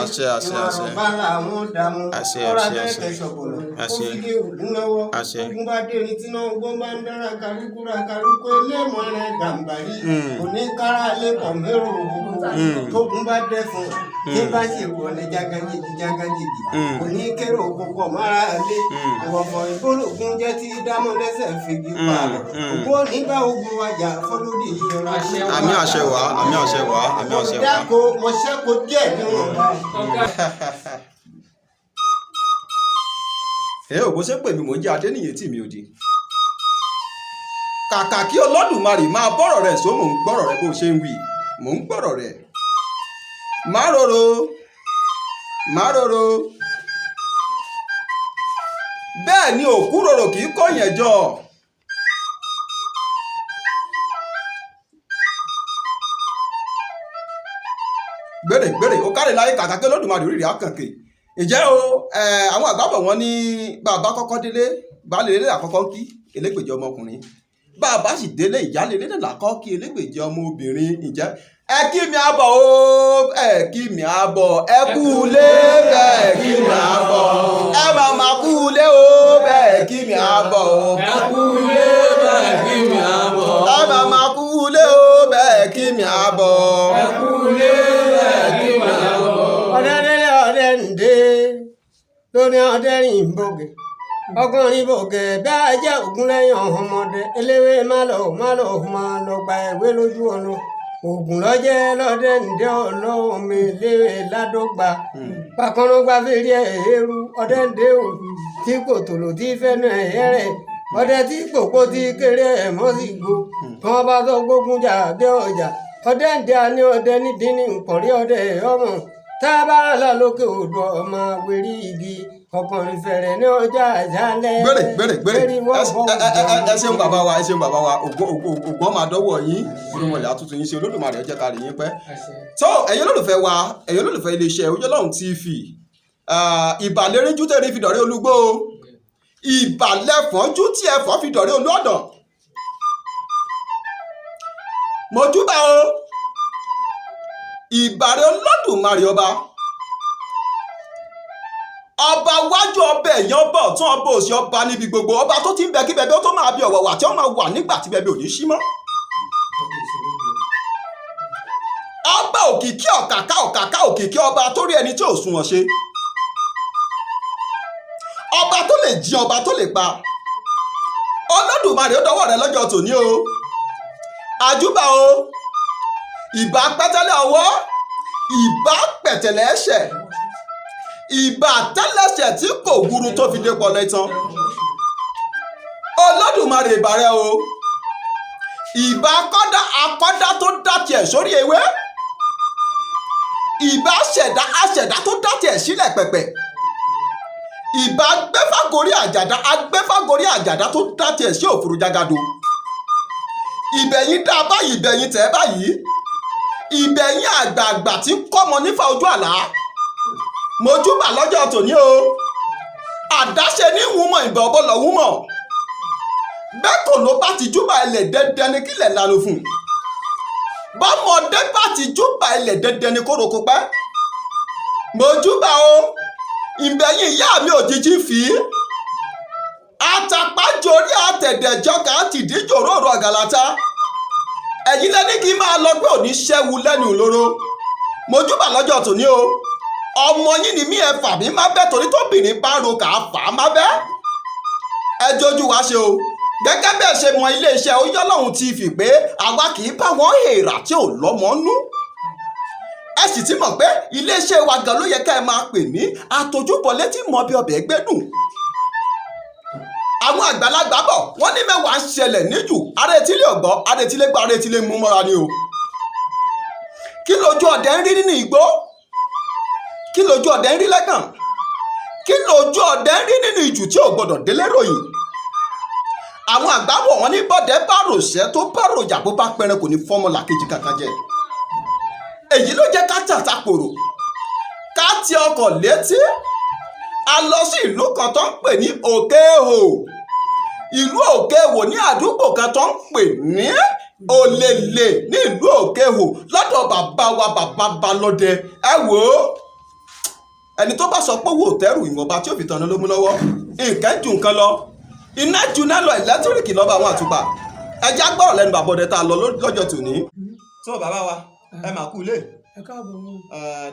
Àṣẹ, àṣẹ, Ìwọ̀n àṣẹ. àrọ̀bá làwọn dààmú. Àṣẹ, Ọ̀rọ̀ àṣẹ, abẹ́rẹ́ àṣẹ. kẹsọ̀bọ̀lọ̀ ó Àṣẹ. fi lé ògún lọ́wọ́. Àṣẹ. Ogun bá dé ní tíná ogun bá ń dára kálukúra kálukú eléèmọ̀ rẹ̀ gàǹbàrí kò ní kára lẹ́kọ̀ọ́ mẹ́rò oko. Tógun bá dẹ́fun tí bá sì wọlé jágajìgì jágajìgì kò ní kérò kókó mọ́ra lé. Ìwọ̀fọ̀ ìbólògùn jẹ́ tí dámọ̀ lẹ́sẹ̀ fìgì pààrọ̀. Ògùn òní bá ogun wájà fọlódì ìjọra. Àmì àṣẹ wá, àmì àṣẹ wá, àmì àṣẹ Mo wá. dáko, mo ṣẹ́ko díẹ̀ níwọ̀nba. Ẹ ò bó ṣe pè mí, mò ń jẹ́ Adéníyè tí mi ò di. Kàkà kí Olódùmarè máa bọ́rọ̀ rẹ̀ só, mò ń gbọ́rọ̀ rẹ̀ bó ṣe ń wí, mò ń gbọ́rọ̀ rẹ̀. Má rorò, má rorò. Bẹ́ẹ̀ ni òkú rorò kì í kó yẹn jọ. Gbèrè gbèrè ó káre láyé, kàkà kí Olódùmarè rírì àkànkè. Ǹjẹ́ o, àwọn àgbàbọ̀ wọn ní bàbá kọ́kọ́ délé, baálé ilé àkọ́kọ́ kí elégbèje ọmọkùnrin, bàbá sì délé, ìyáálé ilé náà làkọ́ kí elégbèje ọmọbìnrin. Ǹjẹ́ ẹ kí mi àbọ̀ o, ẹ kí mi àbọ̀, ẹ kú ilé, bẹ́ẹ̀ kí mi àbọ̀, ẹ màmá kú ilé o, bẹ́ẹ̀ kí mi àbọ̀ o, Ẹ kú ilé, bẹ́ẹ̀ kí mi àbọ̀. Ẹ màmá kú ilé o, bẹ́ẹ̀ kí mi àbọ̀. Ẹ kú ilé, bẹ́ẹ̀ kí mi àbọ̀. Ọ̀dẹ́dẹ́lẹ́ ọ̀dẹ́ǹdé lórí ọ̀dẹ́rìn bògè ọkùnrin bògè bẹ́ẹ̀ jẹ́ ògúnlẹ́yìn ọmọdé eléwé má lọ má lọ má lọ gba ìwé lójú ọ̀nà ògùn lọ́jẹ́ lọ́dẹ́ǹdé ọlọ́ọ̀mí léwé ládọ́gba pàkànnàgbà fèrè ẹ̀ẹ́rú ọ̀dẹ́ǹdé ò tí kò tòlò tí fẹ́nu ẹ̀yẹ́ rẹ̀ ọdẹ tí kòkó tí kéré ẹ̀ mọ́ sí gbó tí wọ́n bá tó gbógun jà bí ọjà ọdẹ́ǹdé àní ọdẹ nídìí ní nkọ̀rí ọdẹ ọmọ tá a bá lọ lókè odò ọmọ wẹ̀rí igi ọkùnrin fẹ̀rẹ̀ ní ọjọ́ àjálẹ̀. Gbèrè gbèrè gbèrè. Lérí wọ́n bọ̀. Ẹ ṣeun bàbá wa, ẹ ṣeun bàbá wa. Ògo ògo ògo ọmọ àdọ́wọ̀ yín, irúnmọlẹ̀ àtúntò yín ṣe, Olódùmarè ó jẹ́ ká rí yín pẹ́. Tó ẹ̀yin olólùfẹ́ wa, ẹ̀yin olólùfẹ́ iléeṣẹ́ Ojúọlọ́run TV, ìbàlẹ́rẹ́jú tẹ̀rí fi dọ̀rẹ́ olúgbó o, ìbàlẹ́fọ́njú tí ẹ̀fọ́ fi dọ̀rẹ́ olú ọ̀dàn. Mojúbà o, ìbàrẹ̀ Olódùmarè, ọba ọba wájú, ọbẹ̀ ẹ̀yàn, ọba ọ̀tún, ọba òsì, ọba níbi gbogbo, ọba tó ti ń bẹ kí bẹbẹ ó tó máa bí ọ̀wọ̀wà tí ó máa wà nígbà tí bẹbẹ ò ní sí mọ́. Ọba òkìkí ọ̀kàkà ọ̀kàkà òkìkí, ọba tó rí ẹni tí ò sunwọ̀n ṣe, ọba tó lè jí, ọba tó lè pa. Olódùmarè, ó dọwọ́ rẹ lọ́jọ́ tòní o. Àjúbà o, ìbà pẹ́tẹ́lẹ̀ ọwọ́, ìbà pẹ̀tẹ̀lẹ̀ ẹsẹ̀, ìbà tẹ́lẹ̀ṣẹ̀ tí kò wúru tó fi dé pọlọ itan. Olódùmarè, ìbà rẹ o. Ìbà kọ́dá akọ́dá tó dá tiẹ̀ sórí ewé, ìbà ṣẹ̀dá aṣẹ̀dá tó dá tiẹ̀ sílẹ̀ pẹ̀pẹ̀, ìbà gbẹ́fàgorí àjàdá agbẹ́fàgorí àjàdá tó dá tiẹ̀ sí òfurufú jágàdo. Ìbẹ̀yìn dá báyìí, ìbẹ̀yìn tẹ̀ báyìí, ìbẹ̀yìn àgbààgbà tí ń kọ́mọ nífà ojú àlá. Mojúbà lọ́jọ́ tòní o. Àdáṣe ní wúmọ̀, ìbọn ọbọ̀lọ̀ wúmọ̀ bẹ́ẹ̀ kò ló bá ti júbà ilẹ̀ dẹ́dẹ́ ní kílẹ̀ lanu fún un. Bọ́mọdé bá ti júbà ilẹ̀ dẹ́dẹ́ ní kórokó pẹ́. Mojúbà o, ìbẹ̀yìn ìyá mi òjijì fi àtàpájorí àtẹ̀dẹ̀jọkà àtìdíjòrò ọ̀gàlátà. Ẹ̀yin lẹ́ni kí n máa lọ pé òní ṣẹ́wu lẹ́nu ìloro. Mojúbà lọ́jọ́ tòní o. Ọmọ yín ni mí, ẹ fà mí má bẹ́, torí tóbìnrin bá ro kà á fà á má bẹ́. Ẹ jójú wá ṣe o. Gẹ́gẹ́ bẹ́ẹ̀ ṣe mọ iléeṣẹ́ Oyọ́lọ́hun TV pé àwa kì í bá wọn èèrà tí ò lọ́mọ nú. Ẹ sì ti mọ̀ pé iléeṣẹ́ wa gan ló yẹ ká ẹ máa pè ní àtòjúbọ̀lé tí mọ bí ọbẹ̀ gbẹ́dùn. Àwọn àgbàlagbà bọ̀ wọ́n ní mẹ́wàá ń ṣẹlẹ̀ níjù, ara etílé ọ̀gbọ́, ara etílé gbọ́, ara etílé mú mọ́ra ni o. Kí lójú ọdẹ ń rí nínú igbó? Kí lójú ọdẹ ń rí lẹ́gàn? Kí lójú ọdẹ ń rí nínú ìjù tí ò gbọdọ̀ délé ròyìn? Àwọn àgbà bọ̀ wọ́n ní bọ́dẹ bá ròṣẹ́ tó bá ròjà, bó bá pẹran, kò ní fọ́mọ làkejì kankan jẹ. Èyí ló jẹ́ ká tàta pòrò, ká ti ọkọ̀ létí, a lọ sí ìlú kan tó ń pè ní Òkèhò, ìlú Òkèhò, ní àdúgbò kan tó ń pè ní Òlèlè ní ìlú Òkèhò, lọ́dọ̀ bàbá wa, bàbá Balọ́dẹ. Ẹ wò ó. Ẹni tó bá sọ pé owó tẹ́rù, ìwọ̀nba tí ó fi tanná ló mú lọ́wọ́. Nǹkan ju nǹkan lọ, iná ju iná lọ, ẹ̀lẹ́tíríkì lọ́ba àwọn àtùpà. Ẹjá gbọ́rọ̀ lẹ́nu bàbá ọdẹ tá a lọ lọ́jọ́ tòní. Tó bàbá wa, ẹ máa kú ilé. Ẹ káàbọ̀ o.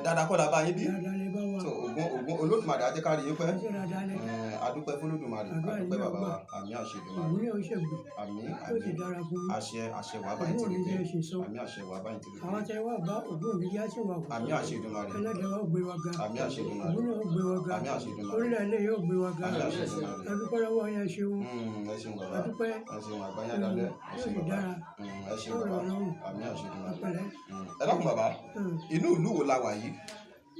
Dáadáa kọ́ la bá yín bí? Dáadáa lẹ bá wa. Tó ògùn ògùn Olódùmarè á jẹ́ ká rí yín pẹ́. Ẹ ṣe dáadáa lẹ. Adúpẹ́ f'Olódùmarè. Àdúrà Adúpẹ́ yín bàbá ọgbà. wa. Àmín, àṣẹ Èdùmàrè. Òun yóò ṣègbè. Àmín. Yóò sì Àmín, dára fún yín. àṣẹ, àṣẹ wàá báyìí. Ògún Ti ò ní rí jẹ́ ṣe sọ. Àmín, àṣẹ wàá báyìí ti rí. Àwọn tẹ wá bá, ògún ò ní jẹ́ sí wa kù. Àmín, àṣẹ Èdùmàrè. Ẹlẹ́dàá wa ó gbé wa ga. Àmín, àṣẹ Èdùmàrè. Ògún náà ó gbé wa ga. Àmín, àṣẹ Èdùmàrè. Orílẹ̀ ilé yóò gbé wa ga. Àmín, àṣẹ Èdùmàrè. Ẹ dúpẹ́ lọ́wọ́ yẹn, ṣeun. Ẹ ṣeun bàbá. A dúpẹ́. Ẹ ṣeun, àgbáyé adalẹ. Ẹ Yóò ṣeun sì bàbá. dára. Ẹ ṣeun Yóò bàbá. rọ̀ lọ́rùn. Àmín, àṣẹ Èdùmàrè. Ẹ pẹ̀lẹ́. Ẹ dákun bàbá, inú ìlú wo la wà yìí?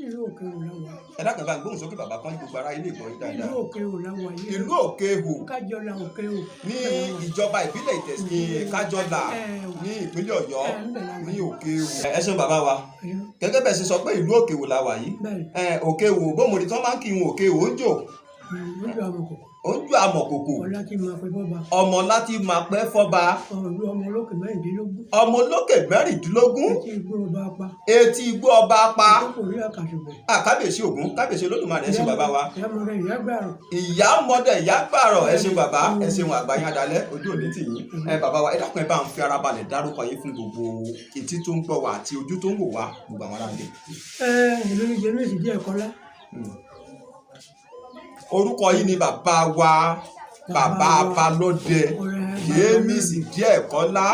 Ìlú Òkè Òwò la wà. Ẹ dákun, ẹ bá ń gbóhùn sókè bàbá, kan gbogbo ará ilé ìgbọ́ yín Ìlú dáadáa. Òkè Òwò la wà yìí. Ìlú Òkè Ihò. Kájọlá Òkè Òwò. Ní ìjọba ìbílẹ̀ Ìtẹ̀sí Kájọlà ní ìpínlẹ̀ Ọ̀yọ́ Ẹ, ń bẹ̀ la wà. ní Òkè Ihò. Ẹ ṣeun bàbá wa. Ẹ̀yọ́. Gẹ́gẹ́ bẹ́ẹ̀ ṣe sọ pé ìlú Òkè Ihò la wà yìí. Bẹ́ẹ̀. Ẹ, Òkè Ihò bómori tí wọ́n máa ń kí wọn Òkè Ihò ń jò. Lójú àwọn kòkò. Ó ń jò àmọ̀kòkò. Ọlá tí máa pẹ́ bọ́ba. Ọmọ láti máa pẹ́ fọ́ba. Ọ̀lú ọmọ olókè 16. Ọmọ olókè 16. Etí igbó ọba apá. Etí igbó ọba apá. Kókò rí àkàṣùgbẹ̀. À, kábíyèsí Ògún, kábíyèsí Olódùmarè. Ẹ ṣeun bàbá wa. Ìyá mọ̀rẹ́ ìyá gbàrọ̀. Ìyá mọdẹ ìyá gbàrọ̀. Ẹ ṣeun bàbá, ẹ ṣeun, àgbáyé adalẹ, ojú òní tì yín. Ẹ bàbá wa, ẹ dákun, ẹ bá ń fi ara balẹ̀ dárúkọ yín fún gbogbo etí tó ń gbọ́ wa àti ojú tó ń wò wá, gbogbo àwọn aráàlú. Ẹ ìlú ní James díẹ̀ kọ́lá. Orúkọ yìí ni bàbá wa, bàbá Balódẹ James díẹ̀ kọ́lá.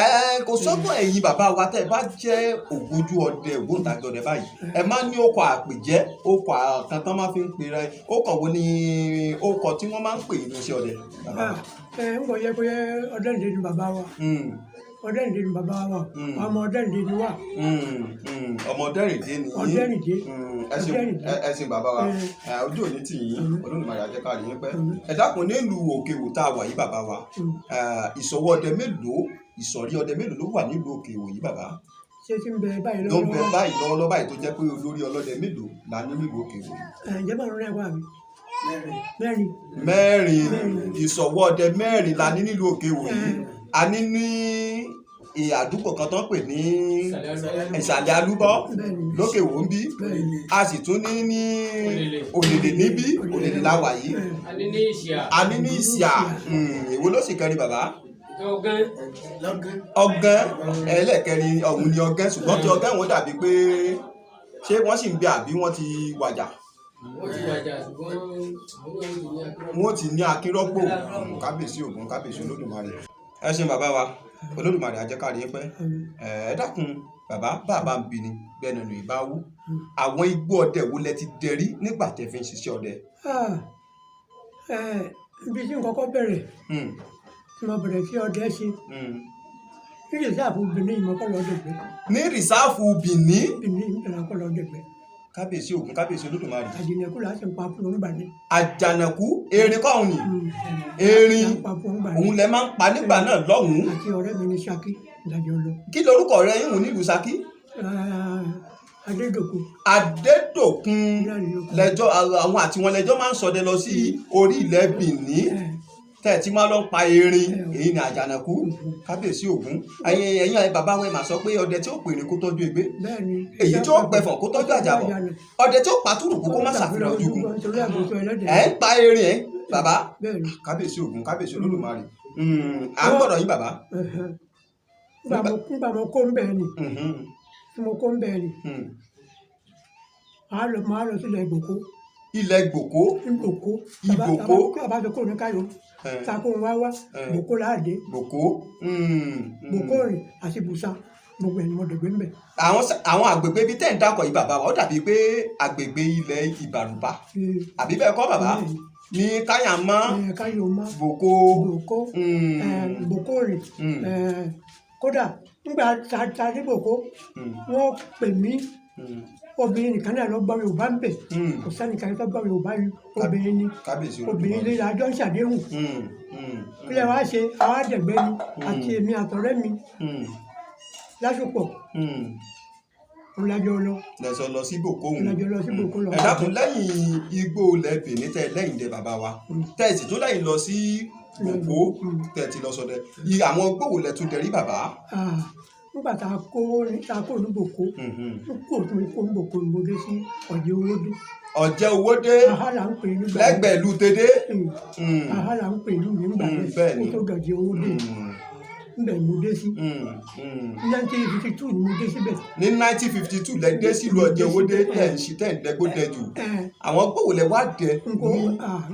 Ẹ kò sọ́gbọ́n ẹ̀yin bàbá wa, tẹ́ ẹ bá jẹ́ ògbójú ọdẹ, ògbóǹtagì ọdẹ báyìí, ẹ máa ní okọ̀ àpèjẹ́, okọ̀ kan tán máa fi ń pera ẹ. Okọ̀ wo ni okọ̀ tí wọ́n máa ń pè ní iṣẹ́ ọdẹ, bàbá wa? Ẹ ń bọ̀ yẹ pé Ọdẹ́ǹdè ni bàbá wa. Ọdẹ́ǹdè ni bàbá wa. Ọmọ Ọdẹ́ǹdè ni wà. Ọmọ Ọdẹ́rìndé ni yín. Ọdẹ́rìndé. Ẹ ṣeun. Ọdẹ́rìndé. Ẹ ṣeun bàbá wa. Ẹ, ojú òní tì yín, Olódùmarè á jẹ́ ká rí yín pẹ́. Ẹ dákun, nílùú Òkè Ihò tá a wà yìí bàbá wa, ìsọ̀wọ́ ọdẹ mélòó, ìsọ̀rí ọdẹ mélòó ló wà nílùú Òkè Ihò yìí bàbá? Ṣé tí ń bẹ báyìí Ló ń bẹ lọ́wọ́? báyìí lọ́wọ́lọ́wọ́ báyìí, tó jẹ́ pé olórí ọlọ́dẹ mélòó la ní nílùú Òkè Ihò? Ẹ ǹjẹ́ báwo rẹ̀ wà mí? Mẹ́rin. 4. Ìsọ̀wọ́ ọdẹ 4 la ní nílùú Òkè Ihò yìí. A ní ní àdúgbò kan tó ń pè ní Ìsàlẹ̀ Alúbọ́ Bẹ́ẹ̀ni. lókè Ìwò ń bí. Bẹ́ẹ̀ni. A sì tún ní ní Òlèlè níbí, Òlèlè la wà yìí. A ní ní Ìṣíà. A ní ní Ìṣíà. Èwo ló sì kẹrin bàbá? Ọgán. Ọgán ẹlẹ́kẹrin ọ̀hún ni Ọgán, ṣùgbọ́n tí Ọgán wọn dàbí pé ṣé wọ́n sì ń bẹ àbí wọ́n ti wàjà? Wọ́n ti wàjà, ṣùgbọ́n àwọn náà ti ní akérò. Wọ́n ti ní akérọ́pò. Kábíyèsí Ògún, kábíyèsí Olódùmarè. Ẹ ṣeun bàbá wa, Olódùmarè á jẹ́ ká rí yín pẹ́. Ẹ dákun bàbá, bàbá ń bi ni bẹ́ẹ̀ nínú ìbá wú, àwọn igbó ọdẹ wo lẹ ti dẹrí nígbà tẹ́ fi ń ṣiṣẹ́ ọdẹ? Ah, ẹ ibi tí n kọ́kọ́ bẹ̀rẹ̀, tí mo bẹ̀rẹ̀ sí ọdẹ ṣe, ní rìsáàfù Benin, mo kọ́ lọ dẹ̀gbẹ́. Ní rìsáàfù Bìní? Benin ń bẹ̀rẹ̀ kọ́ lọ dẹ̀gbẹ́. Kábíyèsí Ògún, kábíyèsí Olódùmarè. Àjìnàkú là á sì ń pa fún òun gbà ní. Àjànàkú erin kọ́hún ni erin. Là ń pa fún òun gbà ní. Òun lẹ máa ń pa nígbà náà lọ́hùn-ún? Àti ọ̀rẹ́ mi ní Ṣakí ìdájọ́ lọ. Kí lorúkọ rẹ yín nílùú Ṣakí? Ah, Adédòkun. Adédòkun. Náà ni lóko. Lẹ́jọ́ àwọn àti wọn lẹ́jọ́ máa ń ṣọdẹ lọ sí orí ilẹ̀ Bìní tẹ́ ẹ ti máa lọ pa erin, èyí ni àjànàkú. Kábíyèsí Ògún. Ẹ̀yin ẹ̀yin bàbá wọn, ẹ máa sọ pé ọdẹ tí ó pèrè kó tọ́jú egbé, Bẹ́ẹ̀ ni. èyí tí ó pẹfọ̀n kó tọ́jú àjàbọ̀, ọdẹ tí ó pa túrùkù kó má ṣàfihàn ojúgun. Nítorí àgùntàn ẹlẹ́dẹ̀. Ẹ ń pa erin ẹ bàbá? Bẹ́ẹ̀ ni. Kábíyèsí Ògún, kábíyèsí Olódùmarè. À ń gbọ́dọ̀ yín bàbá. Ẹ̀hẹ̀n. Nígbà mo kó ń bẹ̀ ni, tí mo kó ń bẹ̀ ni, màá lọ sílẹ̀ Ìgbòkó. Ilẹ̀ Gbòkó? Ìgbòkó. Ìgbòkó. Bàbá tó kó ní Káyọ̀, ta kó ń wá wá Gbòkó láàdé. Gbòkó. Gbòkó rìn àti Bùsà, gbogbo ẹ̀ ni mo dẹ̀gbẹ́ ń bẹ̀. Àwọn àgbègbè bíi tẹ́ ń dákọ̀ yìí bàbá wa, ó dàbí pé àgbègbè ilẹ̀ Ìbàrùbá, àbí bẹ́ẹ̀ kọ́ bàbá? Ní Káyàmá? Káyọ̀ má. Gbòkó. Gbòkó. Gbòkó rìn. Kódà nígbà ta ní Gbòkó, wọ́n pè mí, obìnrin nìkan náà ló gbọ́ Yorùbá ń bẹ̀. Kò sẹ́nìkan tó gbọ́ Yorùbá yìí, obìnrin ni. Kábíyèsí Obìnrin Olódùmarè. lè àjọ ń ṣàdéhùn. Kí lè wá ṣe, àwa dẹ̀gbẹ́ ni, àti èmi àtọ̀rẹ́ mi lásùpọ̀, òun lájọ lọ. Lẹsọ lọ sí Gbòkó òun. Lájọ lọ sí Gbòkó lọ. Ẹ dákun, lẹ́yìn igbó ilẹ̀ Benin tẹ lẹ́yìn dẹ bàbá wa, tẹ sì tún lẹ́yìn lọ sí Gbòkó, tẹ ti lọ ṣọdẹ, àwọn igbó wo lẹ tún dẹrí bàbá? Ah, Nígbà tá a kó ní Bòkó, n kò tún kó ní Bòkó ní mo dé sí Ọ̀jẹ̀ Owódé. Ọ̀jẹ̀ Owódé. Aha là ń pè é nígbà yẹn. Lẹ́gbẹ̀ẹ́ ìlú Tèdè. Aha là ń pè ìlú mi nígbà yẹn. Bẹ́ẹ̀ ni. Kó tó dọ̀jẹ̀ Owódé, ńbẹ̀ mo dé sí. 1952 ni mo dé síbẹ̀. Ní 1952 lẹ dé sílùú Ọ̀jẹ̀ Owódé, tẹ̀ ń ṣi, tẹ̀ ń dẹ́gbó dẹjù. Àwọn gbòòwò lẹ wá dẹ? Nko Ní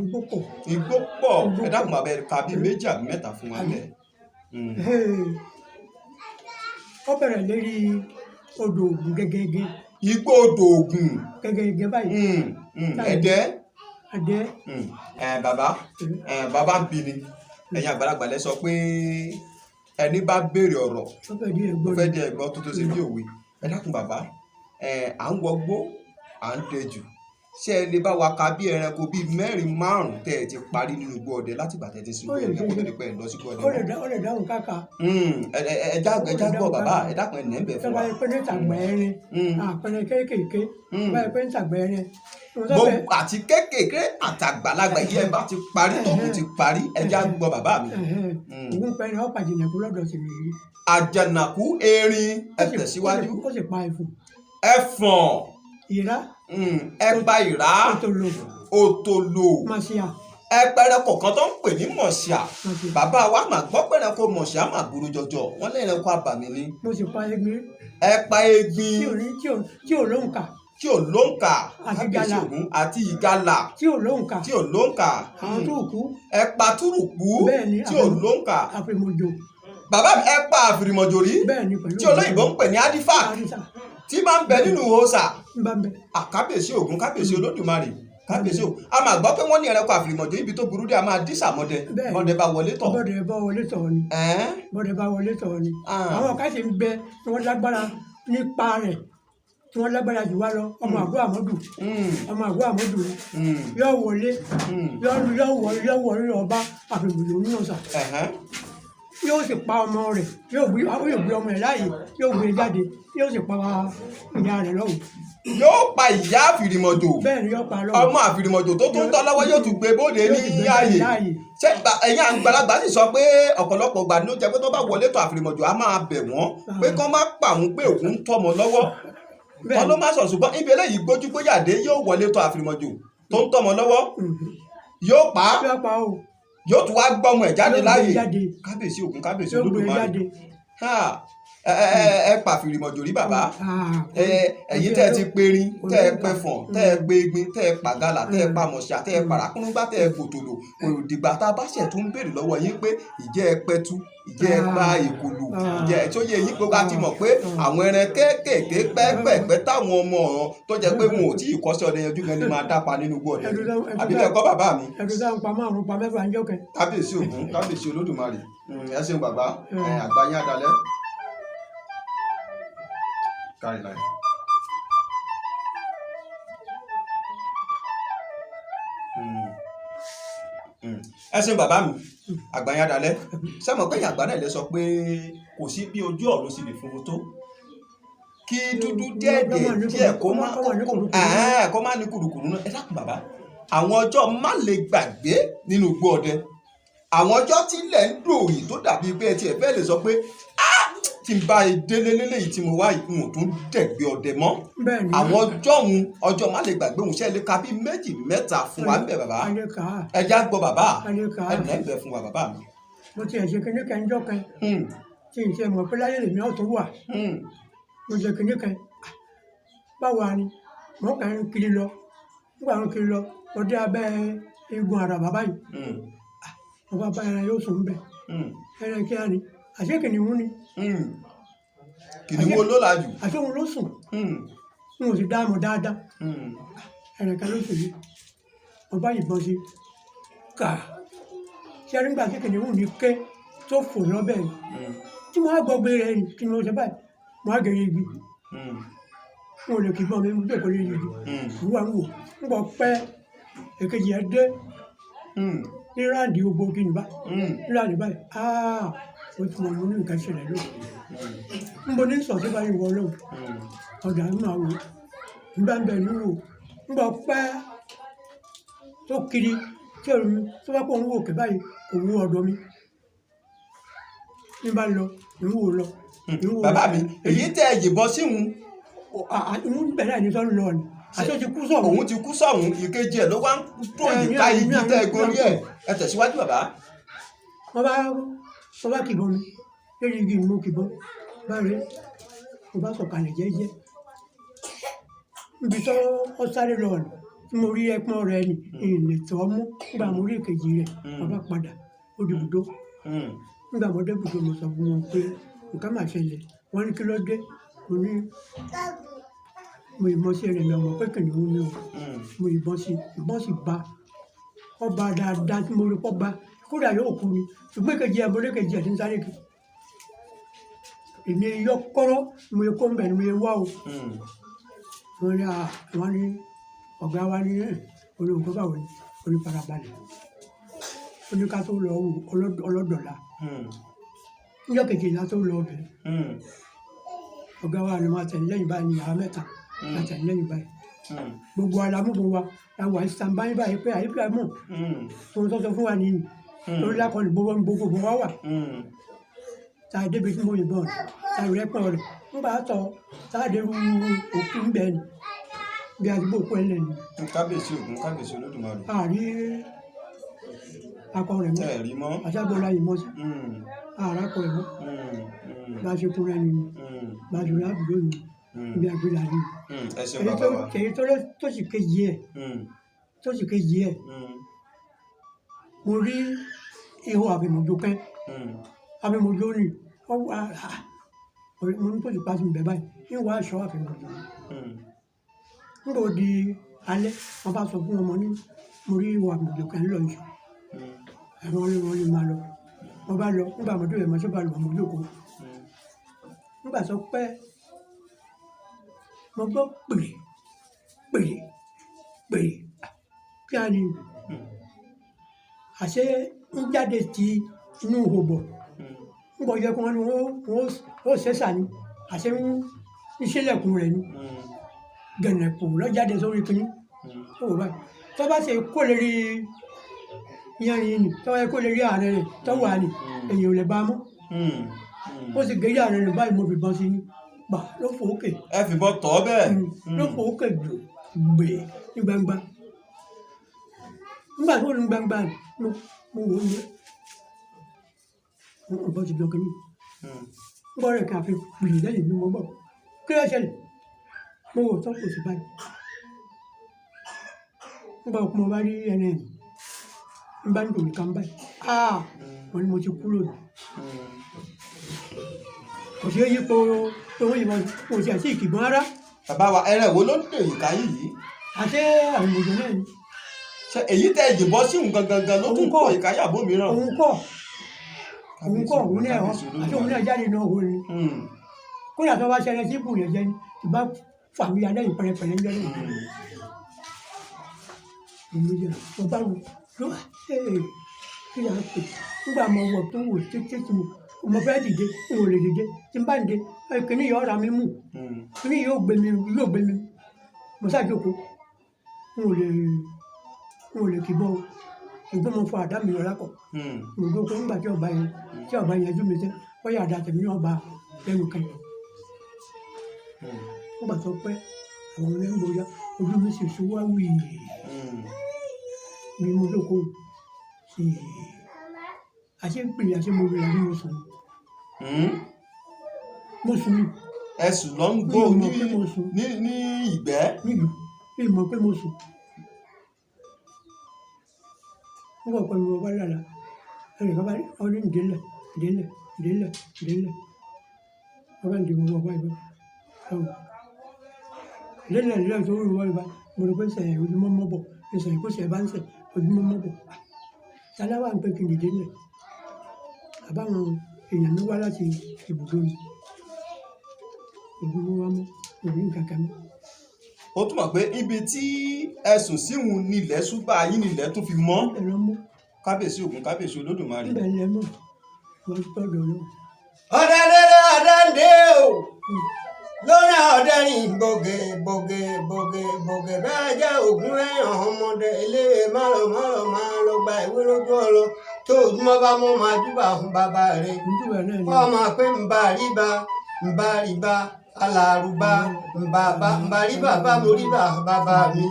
igbó pọ̀. Igbó pọ̀. Igbó Ẹ dákun pọ̀. bàbá, ẹ ka bíi méjì àbí mẹ́ta fún wa bẹ́ẹ̀. Ó bẹ̀rẹ̀ lérí odò Ògùn gẹ́gẹ́gẹ́. Igbó odò Ògùn. Gẹ́gẹ́gẹ́ báyìí. Ẹ̀dẹ́. Adé. Ẹ bàbá, ẹ bàbá ń bi ni, ẹ̀yin àgbàlagbà lẹ sọ pé ẹni bá béèrè ọ̀rọ̀ Ó fẹ́ di ó ẹ̀gbọ́n. Fẹ́ di ẹ̀gbọ́n tó tó ṣe bí òwe. Ẹ dákun bàbá, ẹ à ń wọgbó, à ń dẹjù, ṣé ẹ lè bá wa ka bí ẹranko bíi mẹ́rin márùn-ún tẹ́ ẹ ti parí nínú igbó ọdẹ látìgbà tẹ́ ẹ ti sí igbó Ó lè ọdẹ kó tó ṣe. di pé ẹ lọ sí igbó ọdẹ Ó lè mọ́? dá, ó lè dáhùn káka. Ẹ já gbọ́ bàbá, ẹ dákun, ẹ nẹ́ ń bẹ̀ Tó fún bá wa. yẹ pé ní tàgbẹ̀ ẹrin, àpẹẹrẹ kéékèèké, tó bá yẹ pé ní tàgbẹ̀ ẹrin, tó bá fẹ́- Gbogbo àti kéékèèké àtàgbàlagbà yìí, ẹ bá ti parí tóògùn ti parí, ẹ já gbọ́ bàbá mi. Ògùn pẹ́ ni ó pàjìnà kú lọ́dọ̀ tèmi yìí. Àjànàkú, erin, ẹ Ó sì- tẹ̀síwájú. Ó sì pa ẹ̀fọn. Ẹfọ̀n. Ìrá. Ẹ pa ìrá. Òtòlò. Òtòlò. Màṣíà. Ẹpẹrẹ kọ̀ọ̀kan tó ń pè ní mọ̀ṣíà. Màṣíà. Bàbá wa mà gbọ́ pẹ̀rẹ̀kọ mọ̀ṣíà mà burú jọjọ, wọ́n lẹ́rẹ̀kọ abàmì ni. Mo sì pa egbin. Ẹ pa Tí egbin. ò ní tí ò lóǹkà. Tí ò lóǹkà. Àti Kábíyèsí ìgalà. Ògún, àti ìgalà. Tí ò lóǹkà. Tí ò lóǹkà. Àwọn tó kú. Ẹ pa túrùkú. Bẹ́ẹ̀ ni. Tí ò lóǹkà. Àfìmọ̀jò. Bàbá mi, ẹ pa àfìrìmọ̀jò rí? Bẹ́ẹ̀ ni, pẹ̀lú Tí olóyìnbó ń pè ní adifac. Àrísà. Tí máa ń bẹ nínú òòṣà. Ń bá ń bẹ. Àkábíyèsí Ògún, kábíyèsí Olódùmarè, kábíyèsí Ògún. A máa gbọ́ pé wọ́n ní ẹranko àfìrìmọ̀jò, ibi tó burú dé, a máa dísà mọ́dẹ. Bẹ́ẹ̀ ni. Mọ́dẹ bá wọlé tọ̀. Bọ́dẹ̀ bá wọlé tọ̀ ni. Ẹ̀ẹ́n. Bọ́dẹ̀ bá wọlé tọ̀ ni. Ah. Àwọn kan sì ń bẹ tí wọ́n lágbára nípa rẹ̀, tí wọ́n lágbára jù wá lọ. Ọmọ àgọ́ àmọ́dù. Ọmọ àgọ́ àmọ́dù ni. Yóò wọlé. Yóò wọlé ọba àfìmọ̀jò nínú ọ̀sà. Yóò sì pa ọmọ rẹ̀, yóò gbé ọmọ rẹ̀ láàyè, yóò gbé e jáde, yóò sì pa ìyá rẹ̀ lọ́hùn. Yóò pa ìyá àfìrìmọ̀jò? Bẹ́ẹ̀ ni, yóò pa lọ́hùn. Ọmọ àfìrìmọ̀jò tó tún tọ́ lọ́wọ́, yóò tún gbé bóde Yóò ní sì gbé jáde ààyè. láàyè. Ṣé ẹ̀yin àgbàlagbà sì sọ pé ọ̀pọ̀lọpọ̀ ìgbà ló jẹ́ pé tó bá wọlé tọ̀ àfìrìmọ̀jò, á máa bẹ̀ wọ́n pé kán má pa òun, pé òun ń tọ́mọ lọ́wọ́. Bẹ́ẹ̀ Kọ́ ló ni. má sọ, ṣùgbọ́n ibi eléyìí gbójú gbóyàdé, yóò wọlé tọ̀ àfìrìmọ̀jò tó ń tọ́mọ lọ́wọ́, yóò pa á. Yóò pa o. Yóò tún wá gbọ́mọ ẹ̀ jáde Yóò gbé láàyè. jáde. Kábíyèsí Ògún, kábíyèsí Yóò gbé Olódùmarè. jáde. Ha, ẹ ẹ ẹ pa àfìrìmọ̀jò rí, bàbá? Ah, Ẹ ẹ̀yin tẹ́ ẹ ti perin, kò tẹ́ ẹ lóǹkà. pẹfọ̀n, tẹ́ ẹ pe egbin, tẹ́ ẹ pàgálà, tẹ́ ẹ pa mọ̀ṣá, tẹ́ ẹ parakúnúgbá, tẹ́ ẹ gbòtòlò, kò dìgbà tá a bá ṣẹ̀ tún béèrè lọ́wọ́ yín pé ìjẹ́ ẹ pẹtu, ìjẹ́ ẹ pa ìkòlù, ìjẹ́ ẹ tó yẹ yín pé a ti mọ̀ pé àwọn ẹran kéékèèké pẹ́ẹ́pẹ́ẹ́pẹ́ táwọn ọmọ ọ̀ràn tó jẹ́ pé wọn ò tí ì kọ́ṣẹ́ ọdẹ yanjú gan ni máa dápa nínú igbó ọdẹ, àbí bẹ́ẹ̀ kọ́, bàbá mi? Ẹ̀rù sáà ń pa márùn-ún, pa mẹ́fà ń jọ́kẹ́. Kábíyèsí Ògún, kábíyèsí Olódùmarè. Ẹ ṣeun bàbá, ẹ àgbà yín adalẹ kárí láì. Ẹ ṣeun bàbá mi, àgbà yín adalẹ. Sẹ́mo pé ìyá àgbà náà lè sọ pé kò sí bí ojú ọ̀run sì lè funfun tó, kí dúdú díẹ̀ díẹ̀ díẹ̀ kó má Kó má ní kùrukùru. Kó má ní kùrukùru náà. Ẹ dákun bàbá, àwọn ọjọ́ má lè gbàgbé nínú igbó ọdẹ, àwọn ọjọ́ tí ilẹ̀ ń dòrì tó dàbí pé ẹ tiẹ̀ fẹ́ lè sọ pé "Ah, tí n bá délé léléyìí tí mo wá yìí, n ò tún dẹ̀gbẹ́ ọdẹ mọ́." Bẹ́ẹ̀ ni. Àwọn ọjọ́ òun, ọjọ́ má lè gbàgbé òun, ṣe é lè ka bí méjì mẹ́ta fún wa ń bẹ̀, bàbá? A lè kà á. Ẹ já gbọ́, bàbá. A lè kà á. Ẹ nà ń bẹ̀ fún wa, bàbá mi. Mo tiẹ̀ ṣe kinní kan jọ́ kan tí n ṣe mọ̀ pé láyé lèmi ọ̀tún wà. Mo ṣe kinní kan. Ah, báwo ni mo kàn ń kiri lọ, nígbà ń kiri lọ, mo dé abẹ́ igun àràbà báyìí. Mo bá bá ẹran yóò sùn bẹ́ẹ̀. Ẹran kíá ni, àṣé kìnìún ni. Kìnìún wo ló la jù? Àṣé òun ló sùn. N ò sì dá mọ̀ dáadáa. Ẹran kan ló sùn yìí, mo bá yìnbọn sí kà ṣé ẹni nígbà tí kìnìún ní ké tó fò lọ́bẹ̀ yìí, tí mo á gbọ́ gbé rẹ̀ ni kí ni mo ṣe báyìí, mo á gẹ̀rẹ́ igi. N ò lè kí bọ́n mi, mo jókòó lórí igi. Mo wà ń wò ń bọ̀ pẹ́, èkejì ẹ̀ dé ní ráǹdì gbogbo kí ni bá ní ráǹdì báyìí. Áá, ó ti mọ̀, mo ní nǹkan ṣẹlẹ̀ lónìí. Ń bo ní sọ̀ sí báyìí, wọ ọlọ́run. Ọ̀dà ń máa wò ń bá ń bẹ̀ ní wò ń bọ̀ pẹ́ tó kiri tí òun tó bá pọ̀ ń wò òkè báyìí, kò wú ọ̀dọ̀ mi ní bá lọ, ń wò lọ. Bàbá mi, èyí tẹ́ ẹ yìnbọn síhun? Ìhun bẹ̀rẹ̀ ní sọ́nù lọ ni, àti ó ti kú sọ̀rọ̀. Òun ti kú sọ̀hún, ìkejì ẹ̀ ló wá ń tó yìí ká igi tẹ́ ẹ gorí ẹ̀. Ẹ tẹ̀síwájú, bàbá. Wọ́n bá kìbọn mi lórí igi, mo kìbọn bá rí, mo bá sọ̀kalẹ̀ jẹ́jẹ́ níbi tó ọ sáré lọ ni tí mo rí ẹpọ́n rẹ ni ìrìn tó mú. Nígbà mo rí ìkejì rẹ̀, mo bá padà ó di ibùdó. Nígbà mo dé ibùdó, mo sọ fún wọn pé nǹkan máa ṣẹlẹ̀. Wọ́n ní kí ló dé? Mo ní mo yìnbọn sí ẹrẹ̀ mi, ọmọ pé kìnìún ni o. Mo yìnbọn sí, ìbọn sì bá ọba dáadáa tí mo rí pọ́ bá, kódà yóò kú ni. Ṣùgbọ́n ìkejì ẹ̀, mo rí ìkejì ẹ̀ tí ń sáré kiri. Èmi yọ kọ́rọ́, mo yẹ kó ń bẹ̀ ni mo yẹ wá o. Wọ́n ní wọ́n ní ọ̀gá wa ní ẹ̀ olóńgbò báwo ni onífarabalẹ̀, ó ní ká tó lọ wò ọlọ́dọ̀la. Níjọ́ kejì la tó lọ ọbẹ̀. Ọ̀gá wa ni wọ́n tẹ̀lé lẹ́yìn báyìí ní yàrá mẹ́ta la tẹ̀lé lẹ́yìn báyìí. Gbogbo alamúgbò wa la wà stand by báyìí pé àyíká mọ̀ tó ń tọ́sọ fún wa nìyí lórí lákọlù gbogbo gbogbo wa wà. Tá a débi tí mo yìnbọn rẹ̀, tá a rẹ́ pọ̀ rẹ̀ ńgbà tọ̀, tá a dé ru òkú ń bẹ̀ ni bí a ti bó kú ẹ̀ lẹ́nu. Kábíyèsí Ògún, kábíyèsí Olódùmarè. Àárí akọ rẹ̀ mọ́. Ẹ rí mọ́. Àṣàgbọ́lá yìí mọ́ sí ààrá akọ rẹ̀ mọ́. Bá a ṣe kúrẹ́ ni, bá a ṣe rí àbúrò ni bí a gbé lálẹ́. Ẹ ṣeun, èyí bàbá tó wa. Èyí tó tó sì kejì ẹ̀ tó sì kejì ẹ̀, mo rí ihò àfẹ̀mọ̀jò kan. Àfẹ̀mọ̀jò ni wọ́n wá mo ní tó sì pàṣẹ bẹ̀ báyìí ń wá aṣọ àfẹ̀mọ̀jò. Nígbà ó di alẹ́, wọ́n bá sọ fún ọmọ ní mo rí ihò àfẹ̀mọ̀jò kan lọ ìṣọ̀. Àwọn olè wọn lè máa lọ. Wọ́n bá lọ. Nígbà mo débẹ̀, mo ṣe bá lọ, mo jókòó. Nígbà tó pẹ́, mo gbọ́ pèrè pèrè pèrè, kí á ní àṣé ń jáde ti inú ihò bọ̀. Nígbà ó yẹ kí wọ́n ní wọ́n ó ṣẹ́ṣà ni, àṣé ń ṣílẹ̀kùn rẹ̀ ni. Gẹ̀nẹ̀kù lọ jáde sórí kinní. Ó wò báyìí, tó bá ṣe kó lè rí yanrìn ni, tó bá yẹ kó lè rí ààrẹ rẹ̀ tó wà ní èyàn ò lè bá a mọ́. Ó sì gé ààrẹ rẹ̀ báyìí, mo fi bọ́n sí ní gbà ló fò ókè. Ẹ fìbọn tọ̀ ọ́ bẹ́ẹ̀? Ló fò ókè jù gbè ní gbangba. Nígbà tó ní gbangba mo wò ó ní mo bọ́ ti jọ kínní. Nígbà rẹ̀ kí a fi pìlì lẹ́yìn mi, mo gbọ́ kí ló ṣẹlẹ̀, mo wò tó kò sí báyìí. Nígbà mo bá rí ẹni ẹ̀ n bá ń dòmí kan báyìí, aa wọ́n ní mo ti kú lónìí. Kò sí yípo tó ń yìnbọn, kò sí àti ìkìbọn rárá. Bàbá wa, ẹrẹ wo ló ń dè yìí ká yìí? Àti àwọn òjò náà ni. Ṣe èyí tẹ́ ẹ yìnbọn síhun gangan gan ló tún Òun kọ́. pọ̀ ìkáyàbó mìíràn? Òun kọ́, òun kọ́, òun náà àti òun náà jáde náà, òun ni. Kódà tó bá ṣẹlẹ̀ sí ibù yẹn jẹ́ ni ìbá fàmì alẹ́ pẹ̀lẹ́pẹ̀lẹ́ ń jẹ́ náà. Èmi jẹ́ mo bá wò ló ee kí ló ń pè nígbà mo wọ̀ tó wò títí tí mo fẹ́ dìde, n ò lè dìde. Tí n bá dìde, kíní yóò ra mi mú, kíní yóò gbé mi, yóò gbé mi. Mo ṣàjókòó, n ò lè kì bọ́ o, ṣùgbọ́n mo fọ àdá mi lọ lákọ̀. Mo gbọ́ pé nígbà tí ọba yẹn jú mi tẹ́, wọ́n yà àdá tèmi náà bá lẹ́nu kan. Nígbà tó pẹ́, àwọn onígbòóyá ojú mi sì sún wá wíì bí mo jókòó sí àṣé ń pè àṣé mo rí àṣé mo sùn. Mo sùn ní. Ẹ̀sùn ló ń gbó. Mi ò ní mọ̀ pé mo sùn. Ní ìgbẹ́. Nílùú, mi ò mọ̀ pé mo sùn. Nígbà pẹ̀lú mo bá lára ẹnìkan bá ọ ní ìdílẹ̀ ìdílẹ̀ ìdílẹ̀ ìdílẹ̀, wọ́n bá ń di gbogbo ọba ìbọn ẹ̀wọ̀n ìdílẹ̀ ìdílẹ̀ tó ń wọ́n ìbá. Mo rò pé sẹ̀yìn ojúmọ́ mọ́ bọ̀ ìsẹ̀yìn kó sẹ̀ bá ń sẹ̀ ojúmọ́ mọ́ bọ̀ táláwà ń pè kí n dìde lẹ̀. Àbáwọn èèyàn mi wá láti ibùdó ni ojúmọ́ wa mọ́ òní nǹkan kan mọ́. Ó túmọ̀ pé ibi tí ẹ̀sùn síhun nílẹ̀ ṣùgbọ́n ayé nílẹ̀ tún fi mọ́. Ẹ̀rọ mọ́. Kábíyèsí Ògún, kábíyèsí Olódùmarè. Níbẹ̀ ni ẹ mọ̀ wọ́n tọ́jú ọlọ́run. Ọdẹ lélẹ̀, ọdẹ ń dé o lórí ọdẹ rìn bògè bògè bògè bògè bẹ́ẹ̀ jẹ́ ògún lẹ́yìn ọmọdé eléwé márùn márùn máa lọ gba ìwé lójú ọlọ tó ojúmọ́ bá mọ́ máa júbà fún bàbá rẹ̀. Ojúbà náà ni. Kọ́ máa pé ń bá rí ba. Nbàrìbà alárùbá, nbàbà nbàríbà bá mo rí bàbá mi,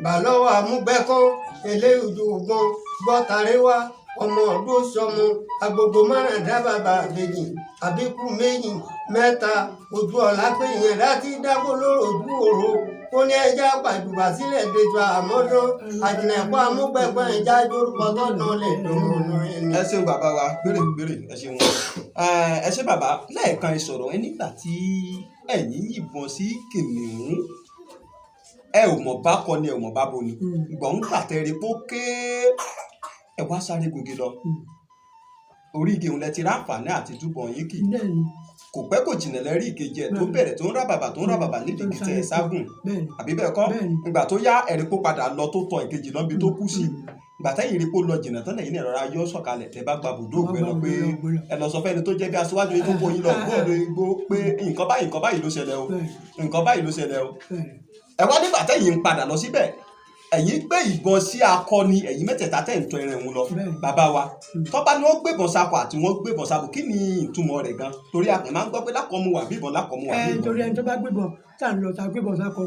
nbà lọ́wọ́ amúgbẹ́kọ́ eléyìí ogun gbọ́tàrẹ́wá ọmọ ọdún sọmọ agogo márùndá bàbá àbèjì àbíkú méjì mẹ́ta ojú ọ̀la pé ìyẹn láti dákó lóró ojú òro ó ní ẹja pàjùbà sílẹ̀ dèjọ́ àmọ́dán àjìnàkọ́ amúgbẹ́kọ́ ẹja jórúkọ tọ́dún lè dùn ún ẹni. Ẹ ṣeun bàbá wa, gbére gbére, ẹ ṣeun. Ẹ ṣe bàbá, lẹ́ẹ̀kan ẹ sọ̀rọ̀ ẹ nígbà tí ẹ̀yin yìnbọn sí kìnìún, ẹ ò mọ̀ bá kọ ni, ẹ ò mọ̀ bá bo ni. Gbọ̀n ń pàtẹ́rẹ́ póké, ẹ wá sáré gungi lọ. Orí igi òun lẹ ti ráǹfààní àti túbọ̀ yín kì. Bẹ́ẹ̀ni. Kò pẹ́ kò jìnnà lẹ́rí ìkejì ẹ̀ tó bẹ̀rẹ̀ tó ń rà bàbà, tó ń rà bàbà nídìí kìtì ẹ̀ ságùn. Bẹ́ẹ̀ni. Àbí bẹ́ẹ̀ kọ́? Bẹ́ẹ̀ni. Ìgbà tó yá, ẹ̀rí kó padà lọ tó tọ ìkejì lọ bí tó kú sí. Ìgbà tẹ́yìn rí kó lọ jìnnà tán, lẹ́yìn náà rọra yọ sọ̀kalẹ̀, tẹ́ bá gba bùdó ògbẹ́ lọ pé ẹ lọ sọ fẹ́ni tó jẹ́ bí aṣíwájú yín tó kó yín lọ gbọ́dọ̀ igbó pé nǹkan báyìí, nǹkan báyìí ló ṣẹlẹ̀ o, nǹkan báyìí ló ṣẹlẹ̀ o. Ẹ wá nígbà tẹ́yìn ń padà lọ síbẹ̀, ẹ̀yin gbé ìbọn sí akọni, ẹ̀yin mẹ́tẹ̀ẹ̀ta tẹ̀ ń tọ́ ẹran òun lọ. Bàbá wa, tọ́ba ni wọ́n gbébọn sakọ àti wọ́n gbébọn sabo, kí ni ìtumọ̀ rẹ̀ gan? Torí àpè máa ń gbọ́ pé lákọ̀ọ́mù wà bíbọn, lákọ̀ọ́mù wà Ẹ bíbọn. torí ẹni tó bá gbébọn tá à ń lọ tá a gbébọn sákọ,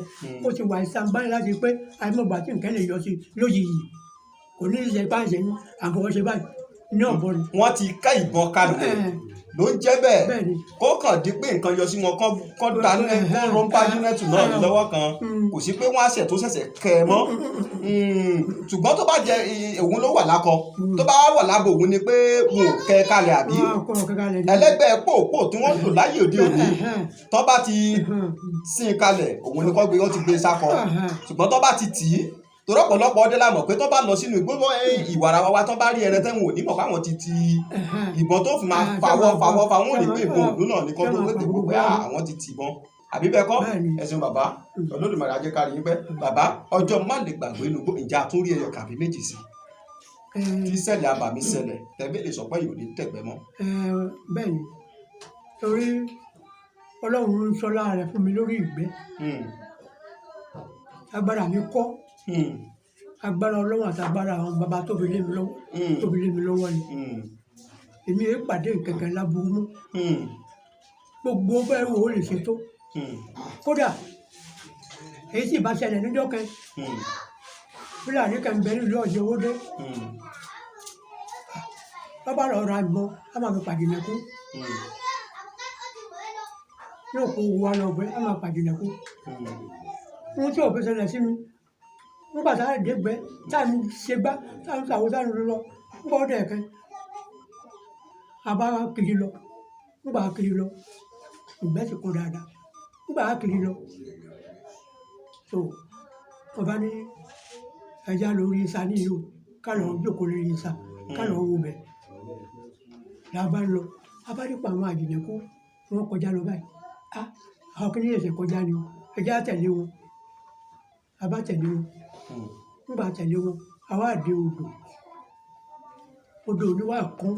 ó ti wà ìsàmbáyé láti pé àìmọ̀gbà tí nǹkan lè yọ sí lójijì, kò ní í ṣe bá ń ṣe ní àfọwọ́ṣe báyìí ní ọ̀bọ ni. Wọ́n ti ká ìbọn kalẹ̀ ló ń jẹ́ bẹ́ẹ̀. Bẹ́ẹ̀ni. Kó kàn di pé nǹkan yọ sí wọn, kán da kán rọ́ńpá yúnẹ́tù náà ní lọ́wọ́ kan, kò sí pé wọ́n á ṣẹ̀ tó ṣẹ̀ṣẹ̀ kẹ́ ẹ mọ́. Ṣùgbọ́n tó bá jẹ òun ló wà lákọ, tó bá wà lábo òun ni pé wọn ò kẹ́ ẹ kalẹ̀ àbí? Wọn kọ́ ọ̀kẹ́ kalẹ̀ ní. Ẹlẹ́gbẹ́ pòpò tí wọ́n lò láyé òde òní, tó bá ti sin kalẹ̀, òun ni kò gbé, wọ́n ti gbé sákọ. Ṣùgbọ́n tó bá ti tì í, torí ọ̀pọ̀lọpọ̀ ọdẹ la mọ̀ pé tó bá lọ sínú igbó ìwàrà wa, tó bá rí ẹran tẹ́wọ̀n ò ní mọ̀ fáwọn ti ti ìbọn tó fi máa fawọ́ fawọ́ fawọ́, ò ní pé ìbọn òdú náà ní kọ́ tó tètè gbọ́ pé àwọn ti tì ìbọn, àbí bẹ́ẹ̀ kọ́? Ẹ ṣeun bàbá, Olódùmarè á jẹ́ ká rí yín pẹ́. Bàbá, ọjọ́ má lè gbàgbé inú igbó, ìjà tún rí ẹyọ kàbí méjì sí tí ṣẹlẹ̀ abàmì ṣẹlẹ̀ tẹ̀bí lè sọ pé yóò ní tẹ̀gbẹ́ mọ́? Bẹ́ẹ̀ ni, torí Ọlọ́run ń sọlá rẹ̀ fún mi lórí ìgbẹ́. Agbára mi kọ́, agbára Ọlọ́run àti agbára àwọn bàbá tó fi lé mi lọ́wọ́, tó fi lé mi lọ́wọ́ ni. Èmi yẹn pàdé nǹkankan láburú mọ́. Gbogbo bẹ́ẹ̀ wo lè ṣe tó. Kódà èyí sì bá ṣẹlẹ̀ níjọ́ kan, Fúlàní kan bẹ nílùú ọ̀sẹ̀ owó dé, bàbá lọ ra ìbọn, a máa fi pàdé nẹkú. Yóò kó wa lọ gbẹ, a máa pàdé nẹkú. Ohun tí òfin ṣẹlẹ̀ sí mi nígbà tá a dé gbẹ, tá a ń ṣe gbá, tá a ń ṣàwó, tá a ń lọ nígbà ọdẹ kan, a bá kiri lọ. Nígbà kiri lọ, ìgbẹ́ ti kún dáadáa. Nígbà kiri lọ tó ọba ní ẹja lórí isa ní yìí o, ká lọ jókòó lórí isa, ká lọ wo bẹ̀ la bá ń lọ, a bá nípa àwọn àjìnàkú wọn kọjá lọ báyìí. A àwọn kìnìún ẹsẹ̀ kọjá ni o, ẹja tẹ̀lé wọn. A bá tẹ̀lé wọn. Nígbà tẹ̀lé wọn, a wá dé odò. Odò òní wà kún.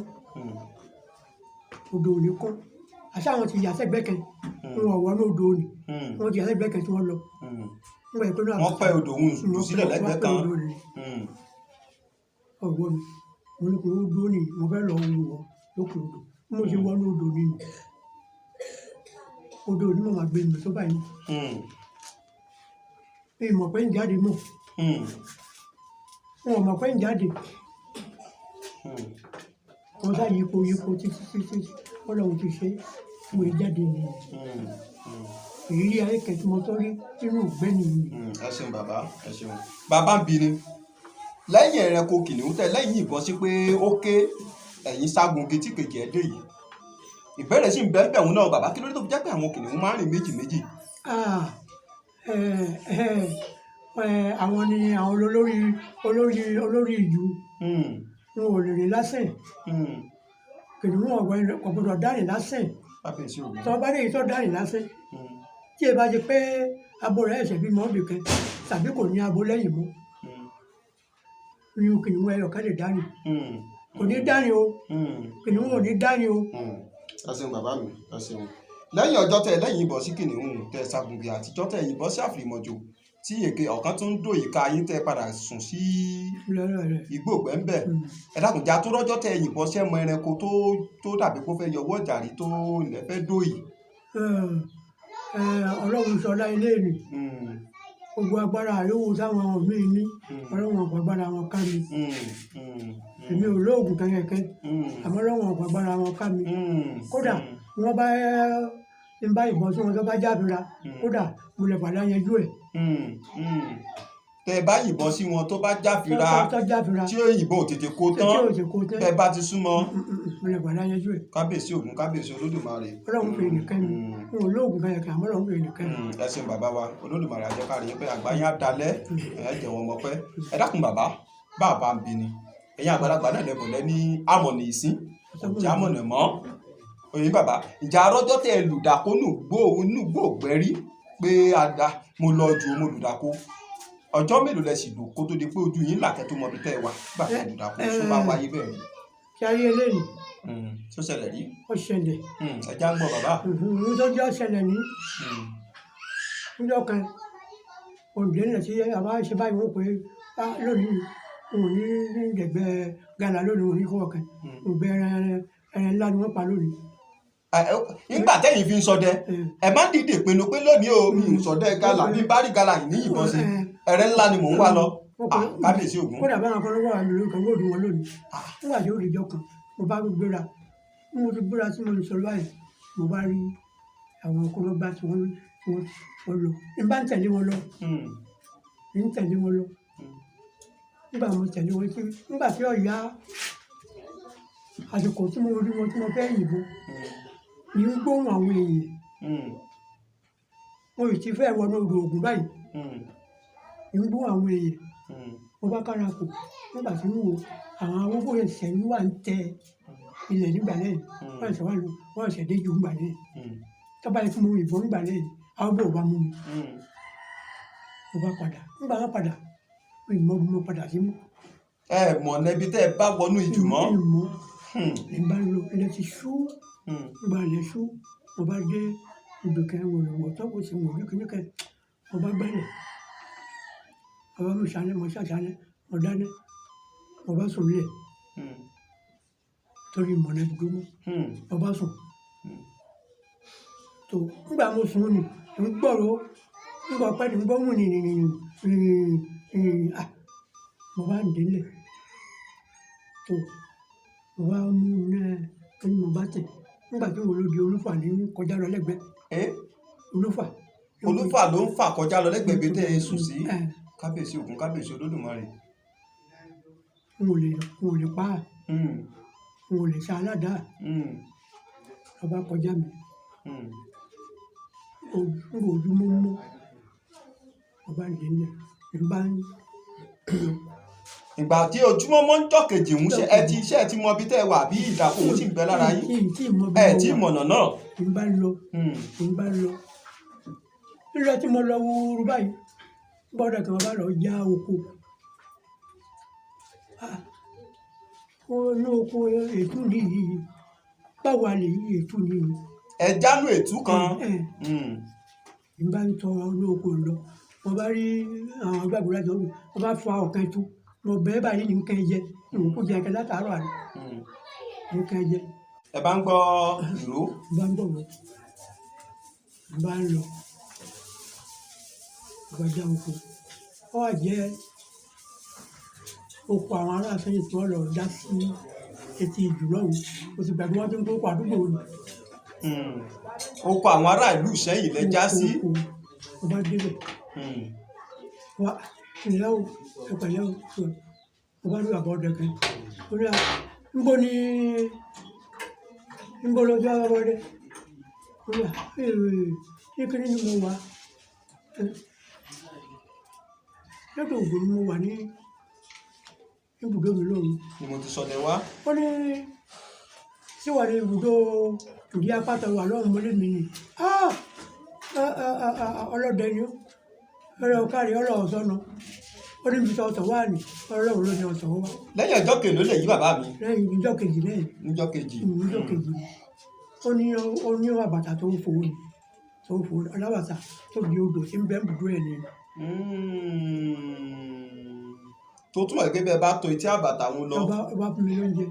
Odò òní kún, àti àwọn ti yà sẹ́gbẹ́ kan, wọn ò wọnú odò òní. Wọn ti yà sẹ́gbẹ́ kan tí wọ́n lọ. Nígbà yìí pé náà Wọ́n pẹ́ odò òun jù sílẹ̀ lẹ́gbẹ̀ẹ́ kan. Ọwọ́ mi, mo ní kò ó dúró ní, mo fẹ́ lọ wò wọ́n lókè odò. Bí mo ṣe wọnú odò nínú odò ní, mo máa gbé mi tó báyìí. Mi mọ̀ pé ń jáde mọ̀. Wọn ò mọ̀ pé ń jáde. Wọ́n sá yípo yípo títí títí, Ọlọ́run ti ṣe mo jáde nìyẹn. Ìrírí ayé kẹtí mo tọ́ rí nínú ìgbẹ́ nìyí. Ẹ ṣeun bàbá, ẹ ṣeun. Bàbá ń bi ni lẹ́yìn ẹranko kìnìún tẹ lẹ́yìn ìbọn sí pé ó ké, ẹ̀yìn ságun gé tí kejì ẹ̀ dé yìí, ìbéèrè sì ń bẹ́ẹ̀ bẹ́ẹ̀ òun náà. Bàbá, kí ló dé tó fi jẹ́ pé àwọn kìnìún máa ń rìn méjì méjì? Ah, ẹ ẹ ẹ àwọn ni àwọn olórí olórí olórí ìlú. Wọn ò lè rìn lásán. Kìnìún ọ̀gbọ́n kò gbọdọ̀ dárìn lásán. Kábíyèsí ògùn. Tọ́ bá dé yìí tó dárìn lásán, tí ẹ bá ṣe pé abo rẹ̀ ẹ̀sẹ̀ bímọ ọ̀bì kan tàbí kò ní abo lẹ́yìn mọ́, ní kìnìún ẹyọ kan lè dárìn. Kò ní dárìn o. Kìnìún ò ní dárìn o. Ẹ ṣeun bàbá mi, ẹ ṣeun. Lẹ́yìn ọjọ́ tẹ lẹ́yìn ìbọn sí kìnìún tẹ ṣàgùnbí, àtijọ́ tẹ yìnbọn sí àfìrìmọ̀jò tí èké ọ̀kan tún ń dò ìka yín, tẹ padà sùn sí lọ́rọ̀ rẹ̀. igbó gbẹ́ńbẹ̀, ẹ dákun, jà tó rọ́jọ́ tẹ yìnbọn sẹ́mọ ẹranko tó dàbí kó fẹ́ yọwọ́ jàrí tó ilẹ̀ fẹ́ dòyì. Ọlọ́run sọlá ilé mi, gbogbo agbára yòówù táwọn míì ní, Ọlọ́run ọ̀pọ̀ agbára wọn ká mi. Èmi ò lóògùn kẹ́kẹ́kẹ́, àmọ́ Ọlọ́run ọ̀pọ̀ agbára wọn ká mi. Kódà wọ́n bá ń bá ìbọn sí wọn tó bá jábìra, kódà mo lè fàdá yanjú ẹ̀. Tẹ ẹ bá yìnbọn sí wọn tó bá jáfira, tó jáfira, tí òyìnbó ò tètè kó tí tán, ò sì kó tán, tẹ ẹ bá ti súnmọ́, mo lè fàdá yanjú ẹ̀. Kábíyèsí Ògún, kábíyèsí Olódùmarè. Ọlọ́run fi nìkan mi, n ò lóògùn kẹ́kẹ́, àmọ́ Ọlọ́run fi nìkan mi. Ẹ ṣeun bàbá wa, Olódùmarè àjẹkárí yín pé àgbáyé á dalẹ̀, ẹ jẹ́ wọn mọ̀ pé ẹ dákun bàbá, bàbá ń bi ni ẹ̀yin àgbàlagbà náà lẹ́bùn lẹ́ ní amọ̀nà ìsín kò jẹ́ amọ̀nà mọ́ òyìn bàbá. Ìjà arọ́jọ́ tẹ ẹ lùdàkó nù gbó nù gbó gbẹ́rí pé ada mo lọ ju mo lùdàkó, ọjọ́ mélòó lẹ sì lò kó tó di pé ojú yín làkẹ́ tó mọ ibi tẹ́ ẹ wà gbà tẹ́ ẹ lùdàkó? Tó bá wáyé bẹ́ẹ̀ rí? Kí ayé eléyìí. Tó ṣẹlẹ̀ rí? Ó ṣẹlẹ̀. Ẹ já ń gbọ́ bàbá. Ohun tó jẹ́ ó ṣẹlẹ̀ ní níjọ́ kan, òǹdè ńlẹ̀ tí a bá ṣe báyìí, wọ́n pé á lónìí òun ní ní ìdẹ̀gbẹ́ gàlà lónìí, òun ní kó ọ̀kan òǹgbẹ ẹran, ẹran ńlá ni wọ́n pa lónìí. Nígbà tẹ́yìn fi ń ṣọdẹ, ẹ má dìde pinnu pé lónìí o, mi ò ṣọdẹ gàlà, bí n bá rí gàlà yìí ní ìbọn sí, ẹrẹ ńlá ni mò ń wá lọ. Ah, kábíyèsí Ògún. Kódà báwọn kan lọ́wọ́ àmì lórí kan wọ́n rí wọn lónìí. Nígbà tí ó rí ìjọ kan, mo bá gbéra, mo ti gbéra tí mo ń sọ báyìí, mo bá rí àwọn kọlọ́gbà tí wọ́n lọ, n bá ń tẹ̀lé wọn lọ, ń tẹ̀lé wọn lọ. Nígbà mo tẹ̀lé wọn sí, nígbà tí ó yá àsìkò tí mo rí wọn tí mo fẹ́ yìnbọn, ní ń gbóhùn àwọn èèyàn, mo sì ti fẹ́ wọnú odò Ògùn báyìí, ní ń gbóhùn àwọn èèyàn. Mo bá kára kù nígbà tí ń wo àwọn awóbó ẹsẹ̀ ń wà ń tẹ ilẹ̀ nígbà náà, wọ́n ṣẹ̀ wá lọ, wọ́n ṣẹ̀ dé ju nígbà náà. Tọ́ba yẹ kí mo yìnbọn nígbà náà, awóbó ò bá mú mi. Mo bá padà, nígbà wọn padà, mi ò mọ bí mo padà sí mọ́. Ẹ mọ̀ nẹbi tẹ́ ẹ bá wọnú ìjù mọ́? Mi ò mọ̀. Ní bá ń lọ, ilẹ̀ ti ṣú. Nígbà ilẹ̀ ṣú, mo bá dé ibì kan, wò lò wò tó kò sí, wò rí kíní kan, mo bá gbẹ́lẹ̀. Mo bá mú ṣáná, mo ṣá ṣáná, mo dáná, mo bá sùn lẹ̀ torí mọ̀nà dúró mọ́. Mo bá sùn. Tó nígbà mo sùn ni, ń gbọ́rọ̀, nígbà pẹ́ ni ń gbọ́ wùn ní ní ní ní ní, ah, mo bá ń délẹ̀. Tó mo bá mú iná kí mo bá tẹ̀. Nígbà tí mo lò di olúfà ní kọjá lọ lẹ́gbẹ̀ẹ́. Ẹ? Olúfà. Olúfà ló ń fà kọjá lọ lẹ́gbẹ̀ẹ́ ibi tẹ́ ẹ sùn sí? Ẹ. Kábíyèsí Ògún, kábíyèsí Olódùmarè. N ò lè pa á. N ò lè sa aládàá. Ló bá kọjá mi. N kò ojú mọ́ mọ́. Mo bá ń délẹ̀. N bá ń lọ. Ìgbà tí ojúmọ́ mọ́ ń jọ́ kejì ń ṣe, ẹ ti iṣẹ́ ẹ ti mọ ibi tẹ́ ẹ wà bí ìdàpọ̀ òun sì ń bẹ lára yín? N tí mọ bí Ẹ mo tí wà. mọ̀nà náà. N bá ń lọ. N bá ń lọ. Lílọ tí mo lọ wúru báyìí, gbọ́dọ̀ kí wọ́n bá lọ já oko. Ah, ó ní oko ètú nìyí. Báwo a lè yí ètú nìyí? Ẹ jánú ètú kan. Ẹ, n bá ń tọ inú oko lọ, mo bá rí àwọn agbábọ́lá tó ń, mo bá fa ọ̀kan tú, mo bẹ́ẹ̀ báyìí ní nǹkan jẹ, ní kò jẹ nǹkan látàárọ̀ àná, nǹkan jẹ. Ẹ bá ń gbọ́ ìró. N bá ń bọ̀ wọ́n, n bá ń lọ, mo bá já oko. Ó wà jẹ́ oko àwọn ará Ìsẹ́yìn tí wọ́n lọ dá sí etí ìjù lọ́hùn. Mo sì gbàgbé wọ́n ti ń kó oko àdúgbò ni. Oko àwọn ará ìlú Ìsẹ́yìn lẹ já sí. Oko, mo bá débẹ̀. Wa ǹlẹ́ o, ẹ pẹ̀lẹ́ o, mo bá rí bàbá ọdẹ kan. Ó ní à, ńbo ni, ńbo lọ sí bàbá ọdẹ? Ó ní à, ní kíní ni mo wà. Lọ́dọ̀ Ògùn ni mo wà ní ibùdó mi lóhùn. Ni mo ti sọdẹ wá. Ó ní sí wà ní ibùdó ìdí apáta wà lọ́hùn mọ́lé mi ni. Ah! Ah, ah, ah, ah, ọlọ́dẹ ni ó. Ọlọ́run kárí ọlọ́run sọ́nà. Ó ní ibi tí ọ̀sán wà ní, ọlọ́run ló ní ọ̀sán wà. Lẹ́yìn ọjọ́ kèló lè yí bàbá mi? Lẹ́yìn ìjọ́ kejì lẹ́yìn. Níjọ́ kejì. Ìjọ́ kejì. Ó ní àbàtà tó ń fò ní, tó ń fò ní, alábàtà tó di odò tí ń bẹ́ ń bùdó ẹ̀ ni. Tó túmọ̀ sí pé bẹ́ẹ̀ bá to etí àbàtà wọn lọ. Ọba fún mi lóúnjẹ,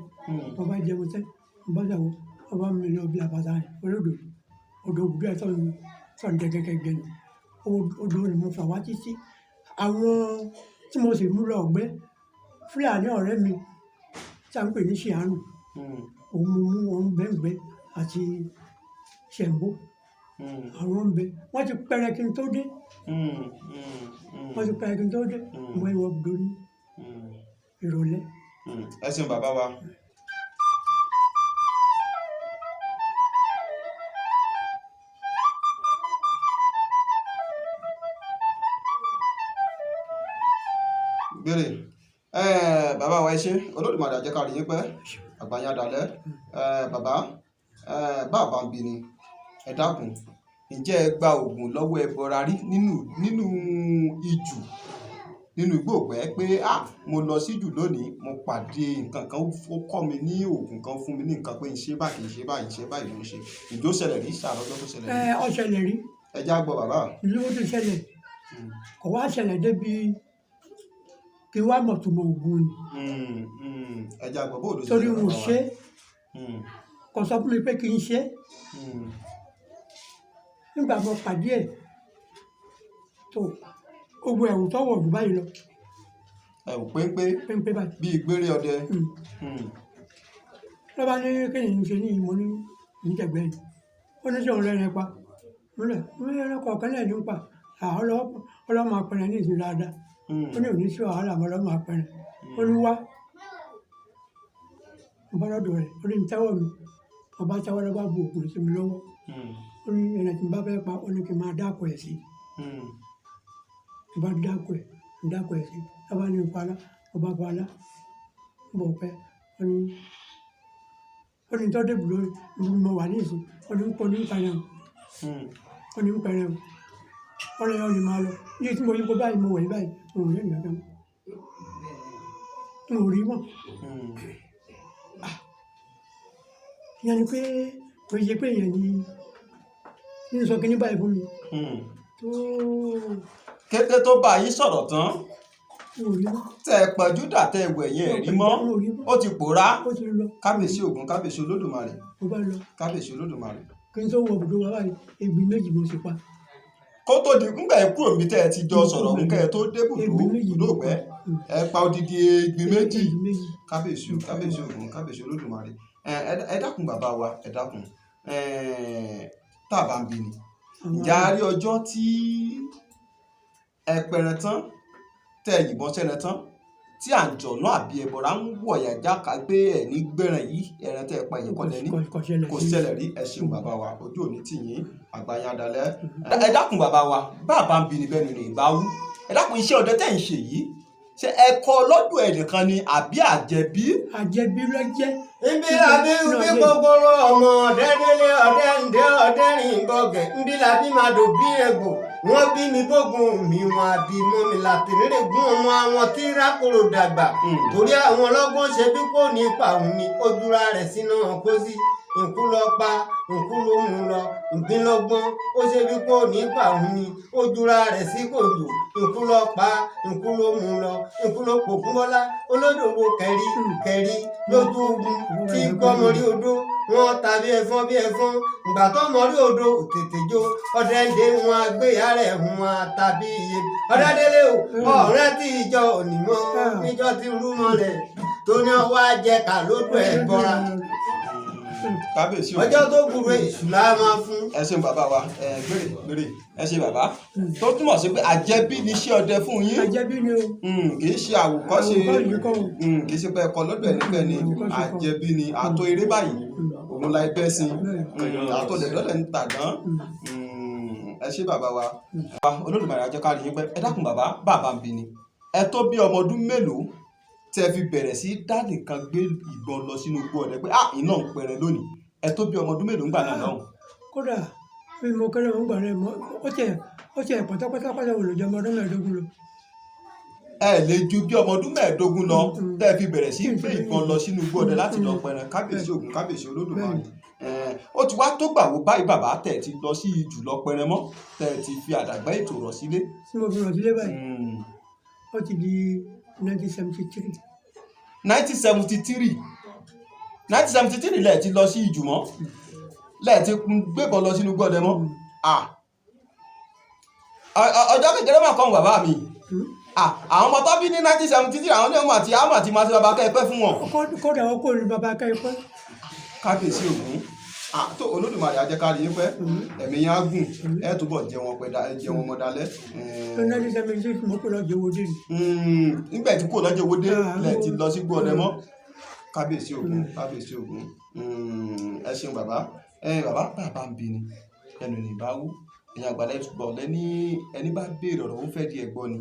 ọba jẹun tẹ́, ọba ṣàwọ̀, ọba mú mi lọ bí àbàtà rẹ̀ olódò. Odò ibùdó ẹ̀ tó ń dẹ́gẹ́gẹ́ ni. Odò ni mo fà wá títí. Àwọn tí mo sì mú lọ ọ̀gbẹ́, Fúlàní ọ̀rẹ́ mi tí a ń pè ní Ṣìárù, òun mo mú wọn bẹ́ǹgbẹ́ àti Ṣẹ̀ǹbó. Àwọn ń bẹ. Wọ́n ti pẹrẹ kí n tó dé. Wọ́n ti pẹrẹ kí n tó dé. Mo wọ ibùdó ní ìrọ̀lẹ́. Ẹ ṣeun bàbá wa. Béèrè bàbá wa, ẹ ṣé. Olódùmarè á jẹ́ ká rí yín pẹ́, àgbáyé adalẹ. Bàbá, bàbá ń bi ni, ẹ dákun, ǹjẹ́ ẹ gba oògùn lọ́wọ́ ẹbọra rí nínú ijù, nínú igbó ògbẹ́, pé ah, mo lọ sí jù lónìí, mo pàdé nǹkan kan, ó kọ́ mi ní oògùn kan, fún mi ní nǹkan pé ń ṣe báyìí, ń ṣe báyìí, ń ṣe báyìí ló ń ṣe? Ìjó ṣẹlẹ̀ rí sàrọ́jọ́ tó ṣẹlẹ̀ rí? Ẹ, ó ṣẹlẹ̀ rí. Ẹ já gbọ́, bàbá. Ìlú tó ṣẹlẹ̀ kò wá ṣẹlẹ̀ débi kí wá mọ̀ tó mọ ògùn ni. Ẹ já gbọ́, bóòlù Torí n ò ṣe é, kò sọ fún mi pé kí n ṣe é. Nígbà mo pàdé ẹ̀ tó gbogbo ẹ̀wù tó wọ̀ jù báyìí lọ. Ẹ ò péńpé. Péńpé báyìí. Bíi gbére ọdẹ. Lọ́ba ní kí ni n ṣe ní ìmọ̀ ní ìjẹ̀gbẹ́ ni. Ó ní sọ̀rọ̀ rẹ̀ pa mo lẹ̀ mo ní ẹranko ọ̀kan náà ní ń pa ọlọ́mọ apẹ̀rẹ̀ ní ìsìn dáadáa. Ó ní òní sí wàhálà mọ́ ọlọ́mọ apẹ̀rẹ̀. Ó ní wá, mo bá lọ́dọ̀ rẹ̀. Ó ní n tẹ́wọ́ mi, ọba tẹ́wọ́, lọ́ba bu òkun sí mi lọ́wọ́. Ó ní ẹ̀rẹ̀ tí n bá fẹ́ pa, ó ní kí n máa dáko ẹ̀ sí. Mo bá dáko ẹ̀, n dáko ẹ̀ sí. Lọ́ba ní n pa lá, mo bá pa lá. Ń bọ̀ pẹ́, ó ní tọ́ débù lórí mo wà ní ìsìn. Ó ní ń pọ̀ ní ń pẹrẹ o. Ó ní ń pẹrẹ o. Ó ní ó ní máa lọ ní tí mo yí kó báyìí, mo wẹ̀ báyìí, mo ò rí ẹnìkan kan, n ò rí mọ́. Ìyẹn ni pé kò ṣe pé èèyàn ní ní sọ kíní báyìí fún mi tó. Kété tó bá yín sọ̀rọ̀ tán, N ò rí mọ́. tẹ́ ẹ pọ̀jù dà, tẹ́ ẹ wẹ̀yìn ẹ̀ rí mọ́. N ò rí mọ́. Ó ti pòórá. Ó ti lọ. Kábíyèsí Ògún, kábíyèsí Olódùmarè. Mo bá lọ. Kábíyèsí Olódùmarè. Kí n tó wọ ibùdó wa báyìí, egbin méjì mo sì pa. Kó tó di ńgbà ẹ kúrò níbi tẹ́ ẹ ti jọ sọ̀rọ̀ ọ̀hún, kẹ́ ẹ tó dé bùdó Egbin méjì bùdó mo ògbẹ́, pa. ẹ pa odidi egbin méjì. Egbin méjì. Kábíyèsí o, kábíyèsí Ògún, kábíyèsí Olódùmarè. Ẹ dákun bàbá wa, ẹ dákun. Tá a bá ń bi ni, ǹjẹ́ a rí ọjọ́ tí ẹ pẹran tán, tẹ́ ẹ yìnbọn sẹ́ran tán, tí àǹjọ̀nú àbí ẹbọra ń wọ̀yà jáka pé ẹ̀ ní gbẹ̀ràn yìí, ẹran tẹ́ ẹ pa yìí kọ́ lẹ ní? Kò ṣẹlẹ̀ Kò sí mi. ṣẹlẹ̀ rí. Ẹ ṣeun bàbá wa, ojú òní tì yín, àgbáyé adalẹ. Ẹ dákun bàbá wa, bàbá ń bi ni bẹ́ẹ̀ ni rè bá wú. Ẹ dákun, iṣẹ́ ọdẹ tẹ́ ń ṣe yìí, ṣé ẹ kọ́ lọ́dọ̀ ẹnìkan ni àbí àjẹbí? Àjẹbí ló jẹ́. Nbí làbí bí kòkòrò ọmọ ọdẹ délé ọdẹ ǹdẹ ọdẹ rìn gọgẹ, nbí làbí máa dò bí egbò wọn bí mi bógun mi wọn àbí mọ mi làtìrírè gún ọmọ àwọn tí rákòrò dàgbà. Torí àwọn ọlọ́gbọ́n ṣe bí kò ní pa òun ni ó dúra rẹ̀ sínú kósí nkú lọ pa nkú ló mú lọ ìgbín lọ́gbọ́n. Ó ṣe bí kò ní pa òun ni ó jura rẹ̀ sí kòjò nkú lọ pa nkú ló mú lọ nkú ló pòkún bọ́lá olódòwò kẹrí kẹrí lójú ogun tí gbọ́mọrí odó wọn tàbí ẹfọn bí ẹfọn ìgbà tó mọrí odò tètè jó ọdẹ wọn agbéyà rẹ̀ wọn tàbí iye ọdẹdẹlẹ o ọ̀rẹ́ tí ìjọ onímọ̀ níjọ ti rú mọ́lẹ̀ tó ní ọwọ́ ajẹka lódò ẹ̀ bọ́ra. Kábíyèsí o. Ọjọ́ tó gbúrò èṣù la máa fún. Ẹ ṣeun bàbá wa. Ẹ gbére gbére, ẹ ṣe bàbá, tó túmọ̀ sí pé àjẹbí ni iṣẹ́ ọdẹ fún yín. Àjẹbí ni o. Kì í ṣe àwòkọ́ṣe. Àwòkọ́ṣe kọ́ o. Kì í ṣe pé ẹ̀kọ́ lọ́dọ̀ ẹnikẹ́ni. Àwòkọ́ṣe kọ́. Àjẹbí ni àtò eré báyìí òun la ẹgbẹ́ sí àtò lẹ̀dọ́lẹ̀ ń tàgán. Ẹ ṣé bàbá wa. Olódùmarè á jẹ́ ká rí yín pẹ́. Ẹ dákun bàbá, bàbá ń bi ni, ẹ tó bí ọmọ ọdún mélòó tẹ́ fi bẹ̀rẹ̀ sí dá nìkan gbé ìbọn lọ sínú igbó ọdẹ pé ah, iná ń pẹrẹ lónìí? Ẹ tó bí ọmọ ọdún mélòó ńgbà náà lọ́hùn? Kódà bí mo kéré wọn gbà rẹ mọ, ó tiẹ̀ pátápátá wò ló jẹ ọmọ ọdún 15 lọ. Ẹ lè ju bí ọmọ ọdún 15 lọ tẹ́ fi bẹ̀rẹ̀ sí gbé ìbọn lọ sínú igbó ọdẹ láti lọ pẹran. Kábíyèsí Ògún, kábíyèsí Olódùmarè. Ó ti wá tó gbà wo báyìí bàbá, tẹ́ ti lọ sí ijù lọ pẹran mọ́, tẹ́ ti fi àdàgbà ètò rọ̀ sílé? Tí mo fi rọ̀ sílé báyìí, ó ti di 1973. 1973, 1973 lẹ̀ ti lọ sí ijù mọ́? Lẹ́ẹ̀tí gbébọn lọ sínú gbọ́dẹ mọ́. Ah. Ọjọ́ kékeré mà kọ́ bàbá mi. Ah, àwọn ọmọ tó bí ní 1973, àwọn ní ọmọ àti àmọ̀ àti máa ṣe bàbá kẹ́ ẹ pẹ́ fún wọn. Kódà ó kò ní bàbá kẹ́kọ̀ọ́. Kábíyèsí Ògún. Ah, tó Olódùmarè á jẹ́ ká rí yín pẹ́, ẹ̀mí yín á gùn, ẹ túbọ̀ jẹ wọn pẹ́ ẹ jẹ wọn mọ́ dalẹ́. Tó 1976 mo kó lọ jẹ owó dé ni. Nígbà tí kò lọ́jọ́ owó dé Ah, lẹ̀ ti lọ sí gbọ́dẹ mọ́. Kábíyèsí Ògún, kábíyèsí Ògún. Ẹ ṣeun bàbá. Ẹ bàbá, bàbá ń bi ni ẹnu ní ìbáwú ẹ̀yin àgbàlẹ̀ bọ̀ lẹ́ni ẹni bá béèrè ọ̀rọ̀ ó fẹ́ di ẹ̀gbọ́n ni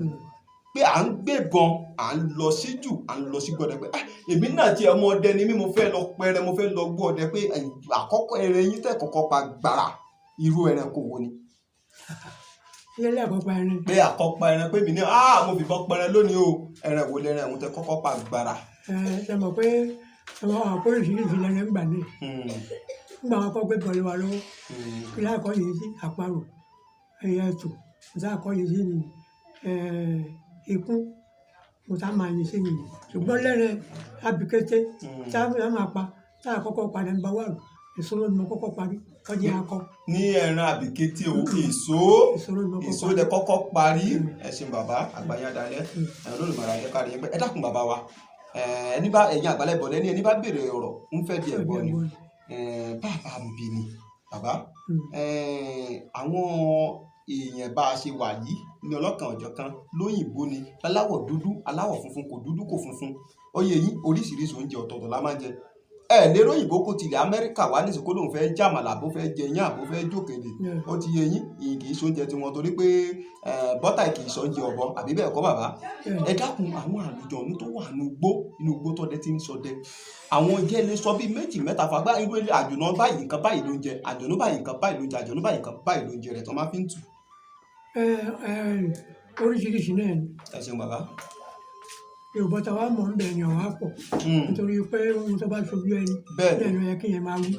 pé à ń gbébọn, à ń lọ síjù, à ń lọ sí gbọ́dẹ pé ah, èmi náà ti ọmọ ọdẹ ni mí, mo fẹ́ lọ pẹrẹ, mo fẹ́ lọ gbọ́ ọdẹ pé ẹ̀yin, àkọ́kọ́ ẹran yín tẹ̀ kọ́kọ́ pa gbàrà, irú ẹranko wo ni? Ilé àkọ́kọ́ ẹran? Pé àkọ́pọ̀ ẹran pé mi ní ah, mo fìbọn pẹrẹ lónìí o, ẹran wo lẹran ẹ̀hún tẹ kọ́kọ́ pa gbàrà? Ẹ ṣe mọ̀ pé àwọn àpòríṣiríṣi lẹ́nu ń gbà ní. Nígbà wọn kọ́ gbé bọ́ọ̀lù wa lọ́wọ́, kí láàkọ́ yìí sí àparò, ẹyẹ ẹ̀tù, níta kọ́ yìí sí ni ikún, mo tá máa yin sí ni. Ṣùgbọ́n lẹ́rẹ̀ abikété tá a máa pa, tá a kọ́kọ́ pa number one, ìṣòro ni mo kọ́kọ́ parí, ọjọ́ akọ. Ní ẹran àbíkété o, èso? Ìṣòro ni mo kọ́kọ́ Èso parí. lẹ kọ́kọ́ parí. Ẹ ṣeun bàbá, àgbáyé adalẹ, ẹ̀rọ Olódùmarè á jẹ́ ká rí yín pẹ́. Ẹ dákun bàbá wa, ẹni bá ẹ̀yin àgbàlẹ̀ bọ̀ lẹ́ni ẹni bá béèrè ọ̀rọ̀ ń fẹ́ di ẹ̀gbọ́n ni. Bàbá ń bi ni bàbá. Àwọn èèyàn bá a ṣe wà yìí ní ọlọ́kan ọ̀jọ̀kan, lóyìnbó ni, aláwọ̀ dúdú, aláwọ̀ funfun, kò dúdú kò funfun, oyè yín, oríṣiríṣi oúnjẹ ọ̀tọ̀ọ̀tọ̀ la máa ń jẹ. Ẹ lérò òyìnbó kó tilẹ̀ Amẹ́ríkà wá nísìnyí kó lóun fẹ́ jàmàlà, bó fẹ́ jẹ yán, àbó fẹ́ jòkèlè. Ó ti yé yín, ìyìn kì í ṣe oúnjẹ tiwọn torí pé bọ́tà kì í ṣe oúnjẹ ọ̀bọ, àbí bẹ́ẹ̀ kọ́ bàbá? Ẹ dákun, àwọn àlùjọ̀nú tó wà nínú igbó, inú igbó tọ́dẹ ti ń ṣọdẹ, àwọn jẹ́ lè sọ bíi méjì mẹ́ta fagbá irú ilé àjùnà báyìí, nǹkan báyìí ló ń jẹ, àjùnú báyìí, nǹkan báyìí ló ń jẹ, àjùnú báyìí, nǹkan báyìí ló ń jẹ rẹ̀ tó máa fi ń tù. Ẹ ẹ oríṣiríṣi náà ni. Ẹ ṣeun bàbá. Yorùbá tá a wá mọ̀ ń bẹ̀ ni ọ̀wá pọ̀, nítorí pé ohun tó bá ṣojú ẹni náà ló yẹ kéèyàn máa wí.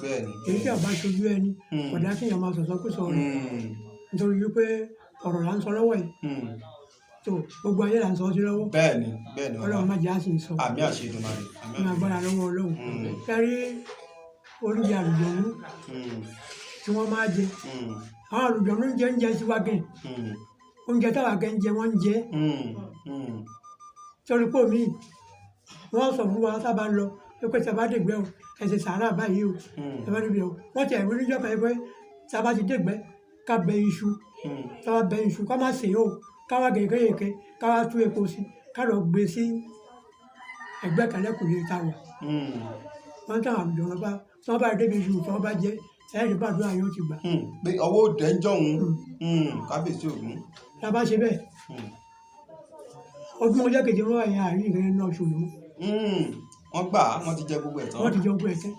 Èyí tí ò bá ṣojú ẹni, kò dá kéèyàn máa sọ̀sọ́kúsọ rẹ̀, nítorí wípé ọ̀rọ̀ là ń sọ lọ́wọ́ yìí, tó gbogbo ayé là ń sọ sí lọ́wọ́. Bẹ́ẹ̀ni, bẹ́ẹ̀ni bàbá. Ọlọ́run má jẹ́ àṣì sọ. Àmì àṣẹ Èdùmàrè, àmì. Ní agbára lọ́wọ́ Ọlọ́run. Kárí oúnjẹ àlùjọ̀nú tí wọ́n máa jẹ, àwọn àlùjọ̀nú ń jẹ oúnjẹ sí wa gẹ̀, oúnjẹ táwa gẹ̀ ń jẹ, wọ́n ń jẹ. Torí pé omi wọ́n sọ fún wa sábà ń lọ pé sábà dègbẹ́ o, ẹ ṣe sàárà báyìí o, sábà dègbẹ́ o. Wọ́n ti ẹ̀rí níjọ́ kan pé sábà ti dègbẹ́, ká bẹ iṣu, sábà bẹ iṣu, ká má sè é o, ká wá kékeré, ká wá tú epo sí, ká lọ gbé sí ẹgbẹ́ kan lẹ́kùnlé tá a wà. Wọ́n tàn àlùjọ bá tí wọ́n bá débi iṣu tí wọ́n bá jẹ, ẹ̀rí gbàdúrà yóò ti gbà. Pé ọwọ́ òde ń jọ̀hún. Kábíyèsí Ògún. Tá a bá ṣe bẹ́ẹ̀, ọdún ọjọ́ kejì wọn wà yẹn, àárín ìrìn náà ṣòro. Wọ́n gbà á, wọ́n ti jẹ gbogbo ẹ̀ tán. Wọ́n ti jẹ ogun ẹ̀tẹ́.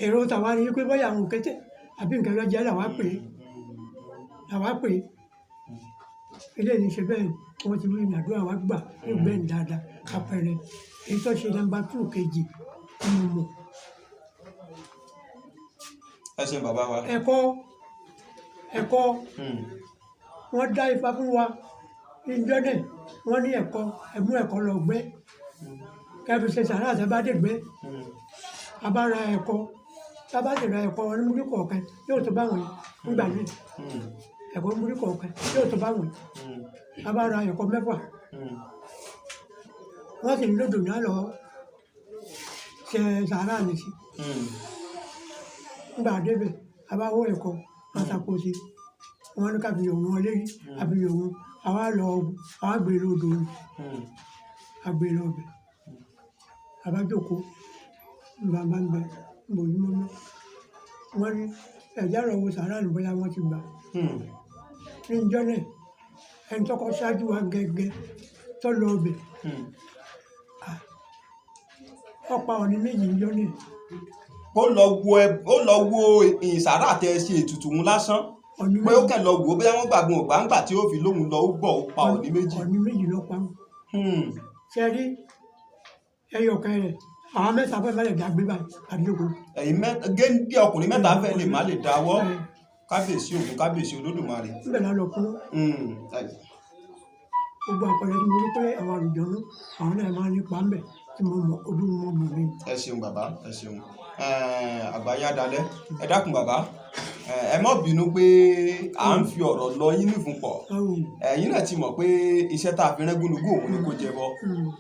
Èrò tàwa ni pé bóyá àwọn òkété àbí nǹkan lọ́jẹ́ làwa pè é, làwa pè é eléyìí ṣe bẹ́ẹ̀. Wọ́n ti rí ìrìnàdúrà wa gbà ní bẹ́ẹ̀ ní dáadáa. Àpẹẹrẹ èyí tó ṣe number two kejì tí mo mọ̀. Ẹ ṣeun bàbá wa. Ẹ̀kọ́ wọ́n dá ifá fún wa níjọ́ náà, wọ́n ní ẹ̀kọ́, ẹ̀mú ẹ̀kọ́ lọ gbẹ́ kẹfì ṣe sàrà àtàbádẹ́gbẹ́. A bá ra ẹ̀kọ́, tá a bá sì ra ẹ̀kọ́ ní múrí kọ̀ọ̀kan yóò tó báwọn nígbà náà. Ẹ̀kọ́ múrí kọ̀ọ̀kan yóò tó báwọn. A bá ra ẹ̀kọ́ 6, wọ́n sì ń lòdò náà lọ ṣe sàrà nìsí. Nígbà débẹ̀, a bá wó ẹ̀kọ́, wọ́n sàkó sí, wọ́n ní ká fi yọ̀ wọ́n lérí, a fi yọ̀ wọ́n, àwa lọ, àwa gbé lọ odò ni. A gbé lọ ọbẹ̀, a bá jókòó, bàbá ń bẹ bòjúmọ́mọ́, wọ́n ní ẹ̀já lọ wo sàrà ní bóyá wọ́n ti gbà. Ní ìjọ náà, ẹni tó kọ́ ṣáájú wa gẹ́gẹ́ tó lọ ọbẹ̀, ọ̀pá ọ̀ní 2 níjọ́ náà. Ó lọ wo ẹ, ó lọ wo ìsàrà tẹ ṣe ètùtù òun lásán Ọ̀ní pé ó 2. kàn lọ wò ó bóyá wọ́n gbàgbọ́n ògbà ńgbà tí ó fi lóhùn lọ, ó gbọ́, ó pa ọ̀ní 2. Ọ̀ní 2 ló pa wọ́n. Ṣe rí ẹyọ kan rẹ̀, àwọn mẹ́ta fẹ́ fẹ́ lè dàgbé báyìí àdúgbò. Ẹ̀yin mẹ́ta géńdé ọkùnrin mẹ́ta fẹ́ lè má lè dáwọ́. Kábíyèsí Ògún, kábíyèsí Olódùmarè. Níbẹ̀ la lọ kún. Gbogbo àpẹẹrẹ tí mo rí pé àwọn àlùjọ̀nú àwọn náà máa ń nípa ńbẹ̀ Tí mo mọ̀, ojú mo mọ̀ ni. Ẹ ṣeun bàbá, ẹ ṣeun. Àgbáyé adalẹ. Ẹ dákun bàbá, ẹ má bínú pé à ń fi ọ̀rọ̀ lọ yín nífun pọ̀. Báwo? Ẹ̀yin náà ti mọ̀ pé iṣẹ́ tá a fi rán gúnugún òun ni kó jẹbọ, Mm,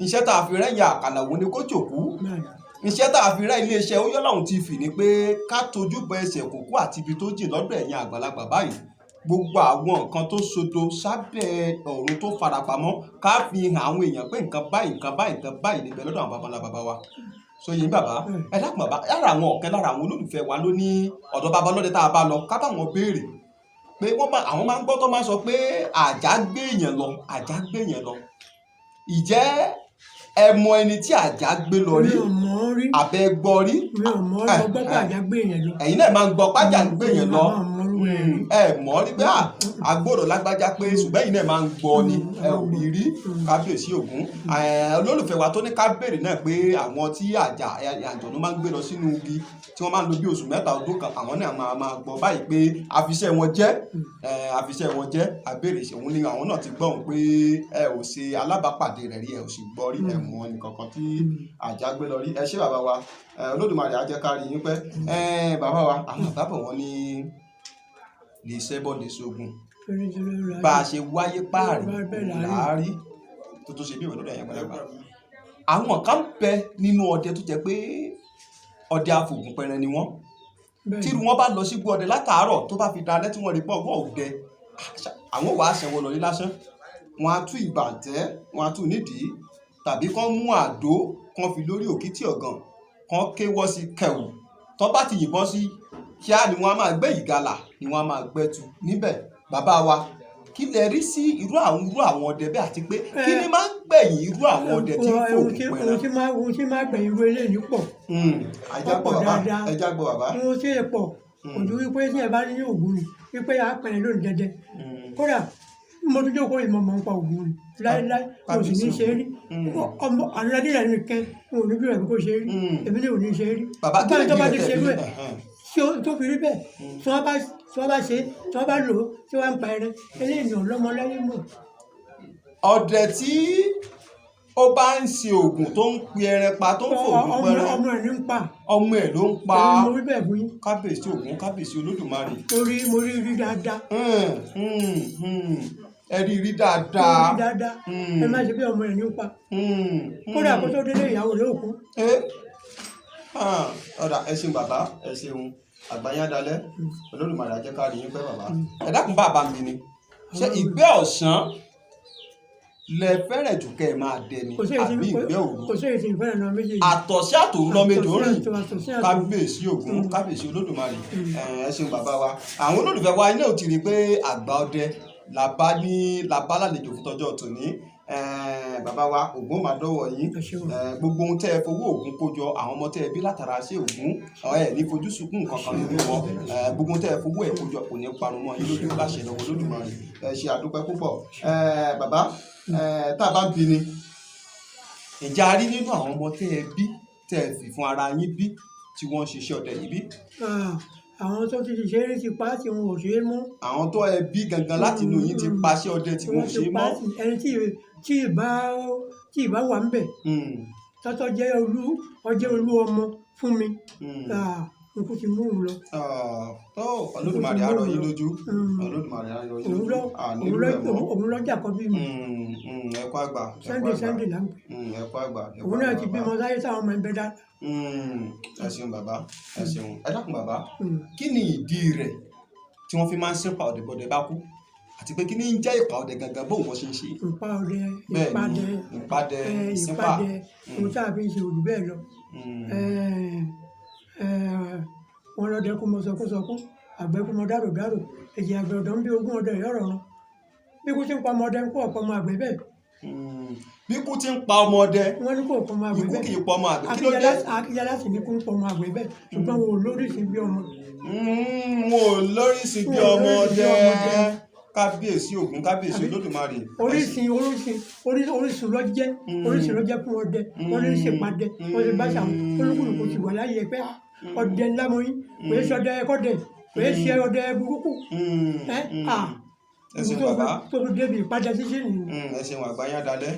iṣẹ́ tá a fi rán ìyá àkàlà òun ni kó jòkú, bẹ́ẹ̀ ni. iṣẹ́ tá a fi rán iléeṣẹ́ Oyọlọ́hun TV ni pé ká tojú bọ ẹsẹ̀ kókó àti ibi tó jìn lọ́dọ̀ ẹ̀yin àgbàlagbà báyìí, gbogbo àwọn nǹkan tó sodo sábẹ́ ọ̀run tó farapamọ́, ká fi hàn àwọn èèyàn pé nǹkan báyìí, nǹkan báyìí, nǹkan báyìí níbẹ̀ lọ́dọ̀ àwọn babalá baba wa. So yìí bàbá, ẹ dákun bàbá, lára àwọn ọ̀kẹ́ lára àwọn olólùfẹ́ wa ló ní ọ̀dọ̀ baba lọ́dẹ tá a bá lọ ká bá wọn béèrè pé wọ́n bá àwọn máa ń gbọ́ tó máa ń sọ pé àjà gbé èèyàn lọ, àjà gbé èèyàn lọ. Ìjẹ́ ẹ mọ ẹni tí àjà gbé lọ rí? Mi ò mọ̀ ọ́ rí. Àbẹ gbọ́ rí? Mi ò mọ̀ ọ́ rí. Mo gbọ́ pé àjà gbé èèyàn lọ. Ẹ̀yin náà máa ń gbọ́ pájà ń gbé èèyàn lọ. Àwọn ọmọ orú ẹ̀ rí. Ẹ mọ̀ ọ́ rí pé àgbòrò lágbájá pé, ṣùgbọ́n ẹ̀yin náà máa ń gbọ́ ni, ẹ ò rí rí. Kábíyèsí Ògún. Olólùfẹ́ wa tó ní ká béèrè náà pé àwọn tí àjà àjọ̀nú máa ń gbé lọ sínú igi tí wọ́n máa ń lo bí oṣù 3 ọdún kan, àwọn náà máa gbọ́ báyìí pé àfiṣẹ́ wọn jẹ́, àfiṣẹ́ wọn jẹ́ àbèrè òun ni àwọn náà ti gbọ́ òun pé ẹ ò ṣe alábàápàdé rẹ̀ rí, ẹ ò sì gbọ́ rí, ẹ mọ̀ ẹnìkankan tí àjà gbé lọ rí. Ẹ ṣé bàbá wa. Olódùmarè á jẹ́ ká rí yín pẹ́. Bàbá wa, àwọn àbábọ̀ wọn ní lè ṣẹ́bọ̀ lè ṣogun, bá a ṣe wáyé páàrí làárí tó tó ṣe bí ìwé lọ́dọ̀ ẹ̀yìn àgbàlagbà. Àwọn kan bẹ nínú ọdẹ tó jẹ́ pé ọdẹ afògùn pẹran ni wọ́n. Tírú wọn bá lọ sígbó ọdẹ látàárọ̀ tó bá fi dalẹ́ tí wọ́n rí pọ̀ ọgbọ́n ọdẹ, àwọn wàá ṣẹ̀wọ̀n lọ ní lásán, wọn á tú ìbàǹtẹ́, wọn á tú nídìí, tàbí kán mú àdó kán fi lórí òkìtì ọ̀gàn kán kéwọ́ sí kẹ̀wù, tó bá ti yìnbọn sí kíá ni wọ́n á máa gbẹ́ ìgalà ni wọ́n á máa gbẹ́tu níbẹ̀. Bàbá wa, kí lẹ rí sí irú àwọn ọdẹ bẹ́ẹ̀, àti pé kí ni máa ń gbẹ̀yìn irú àwọn ọdẹ tí ń fòògùn pẹran? Ohun tí máa gbẹ̀yìn irú eléyìí pọ̀. Ẹja gbọ́ bàbá, ẹja gbọ́ bàbá. Ohun tí ẹ pọ̀ kò ju wípé tí ẹ bá ní ògùn ni wípé a pẹ̀lẹ́ lónìí dẹ́dẹ́. Kódà mo tún jókòó ìmọ̀ mọ̀ ń pa ògùn ni láéláé, mo sì ní ṣe é rí. Ọmọ àlùládé rẹ̀ nìkan mo ò ní bí rẹ̀ kó ṣe é rí, èmi ní ò ní ṣe é rí. Bàbá, kí Báyìí ni tó bá ìdí ti rẹ̀ ṣe irú tẹ̀ ẹ̀ fi tí ó tó fi rí bẹ́ẹ̀, tí wọ́n bá ṣe, tí wọ́n bá lò ó, tí wọ́n ń pa ẹran eléyìí ò lọ́mọ láyé mọ̀. Ọdẹ tí ó bá ń ṣe oògùn tó ń pe ẹran pa, tó ń fòògùn pẹran, Ọmọ ẹ̀ ní ń pa. Ọmọ ẹ̀ ló ń pa. Èmi mo wí bẹ́ẹ̀ fún yín. Kábíyèsí Ògún, kábíyèsí Olódùmarè. Mo rí rí dáadáa. Ẹ rí rí Mo rí dáadáa. dáadáa. Ẹ má ṣe bí ọmọ ẹ̀ ní ń pa. Kódà kó tó délé ìyàwó rẹ̀ òkú. Ọ̀dà, ẹ ṣeun bàbá, ẹ ṣeun. Àgbáyé adalẹ́, Olódùmarè á jẹ́ ká rí yín pẹ́ bàbá. Ẹ dákun bàbá mi, ni ṣé ìgbẹ́ ọ̀sán lẹ fẹ́rẹ̀ jù kẹ́ ẹ máa dẹ ni Kò sí èyí àbí tí ìgbẹ́ òru? Kò sí èyí tí ìfẹ́ràn náà méjèèjì. Àtọ̀sí àtòru lọ́mọ ejò rìn. Àtọ̀sí àtòru. Kábíyèsí Ògún, kábíyèsí Olódùmarè. Ẹ ṣeun bàbá wa. Àwọn olólùfẹ́ wa iná ò ti rí i pé àgbà ọdẹ làbá ní làbá lálejò fún tọjọ́ tòní. Bàbá wa, Ògún máa dọ́wọ́ yín. Ẹ ṣeun. Gbogbo ohun tẹ́ ẹ fowó Ògún kó jọ, àwọn ọmọ tẹ́ ẹ bí látara ṣé Ògún, ẹ ní fojú sunkún nǹkan kan lórí wọn. Gbogbo ohun tẹ́ ẹ fowó ẹ kó jọ kò ní parun mọ́ yín lójú láṣẹ lọ́wọ́ Olódùmarè. Ẹ ṣe, àdúpẹ́ púpọ̀. Bàbá, tá a bá bí ni, ǹjẹ́ a rí nínú àwọn ọmọ tẹ́ ẹ bí, tẹ́ ẹ fi fún ara yín bí, tí wọ́n ń ṣiṣẹ́ ọdẹ yìí bí? Ah, àwọn tó ti ṣe eré ti pa á tí wọn ò ṣe é mọ́. Àwọn tó ẹ bí gangan láti inú yín ti paṣẹ ọdẹ tí wọn ò ṣe é mọ́? Ẹni tí ìbá wà ń bẹ̀ tọ́tọ́ jẹ́ olú ọjẹ́ olú ọmọ fún mi, ah, n kò ti mú òun lọ. Ah, tó Olódùmarè á rọ̀ yín lójú. Olódùmarè á rọ̀ yín Òun lójú. lọ Àní òun irú lọ ẹ̀ mọ́. Òun lọ́jà kan bí mi. Ẹ kú àgbà, ẹ kú Sunday àgbà. Sunday là ń pè. Ẹ kú àgbà, ẹ kú Òun náà àgbà ti bàbá. bímọ sáyé táwọn ọmọ ẹ̀ ń bẹ dáadáa. Ẹ ṣeun bàbá, ẹ ṣeun. Ẹ dákun bàbá, kí ni ìdí rẹ̀ tí wọ́n fi máa ń ṣèpà ọdẹ bọ́dẹ bá kú, àti pé kí ni ń jẹ́ ìpà ọdẹ gangan, bóun wọ́n ṣe ń ṣe? Ìpa ọdẹ, Bẹ́ẹ̀ ni, ìpadẹ, ìpadẹ, ìsínpà. ìpadẹ, ohun tá a fi ń ṣe òjò bẹ́ẹ̀ lọ. Wọn lọdẹ kó mọ sọkúsọkú, àgbẹ̀ kó mọ dárò dárò, èjì àgbẹ̀ ọ̀dọ́ ń bí ogún ọdẹ ìyọ̀rọ̀ rán. Bí kú ti ń pa ọmọ ọdẹ ń kó ọ̀pọ̀ ọmọ àgbẹ̀ bẹ́ẹ̀. Bí kú ti ń pa ọmọ ọdẹ, Wọ́n ní kó ọ̀pọ̀ ọmọ àgbẹ̀ ikú bẹ́ẹ̀. kì í pa ọmọ àgbẹ̀, kí ló dé? Akíjálá sì ní kó ń pọ̀ ọmọ àgbẹ̀ bẹ́ẹ̀, ṣùgbọ́n wọn ò lóríṣìí bí ọmọ. Wọn ò lóríṣìí bí Wọn ò ọmọ lóríṣìí bí ọdẹ. ọmọdé. Kábíyèsí Ògún, kábíyèsí Àbí? Olódùmarè. Orísun orísun orísun orísun ló jẹ́, orísun ló jẹ́ fún ọdẹ. Wọ́n ní ṣèpàdé, wọ́n ti bá ṣàwọn olúkúlùkù ti wà láyé pé ah, ọdẹ ńlá mọ́ yín, kò yẹ ṣe ọdẹ kọ́dẹ, kò yẹ ṣe ọdẹ burúkú. Ẹ à. Ẹ ṣeun bàbá. Tó fi débi ìpàdé ṣíṣe nìyí. Ẹ ṣeun, àgbáyé adalẹ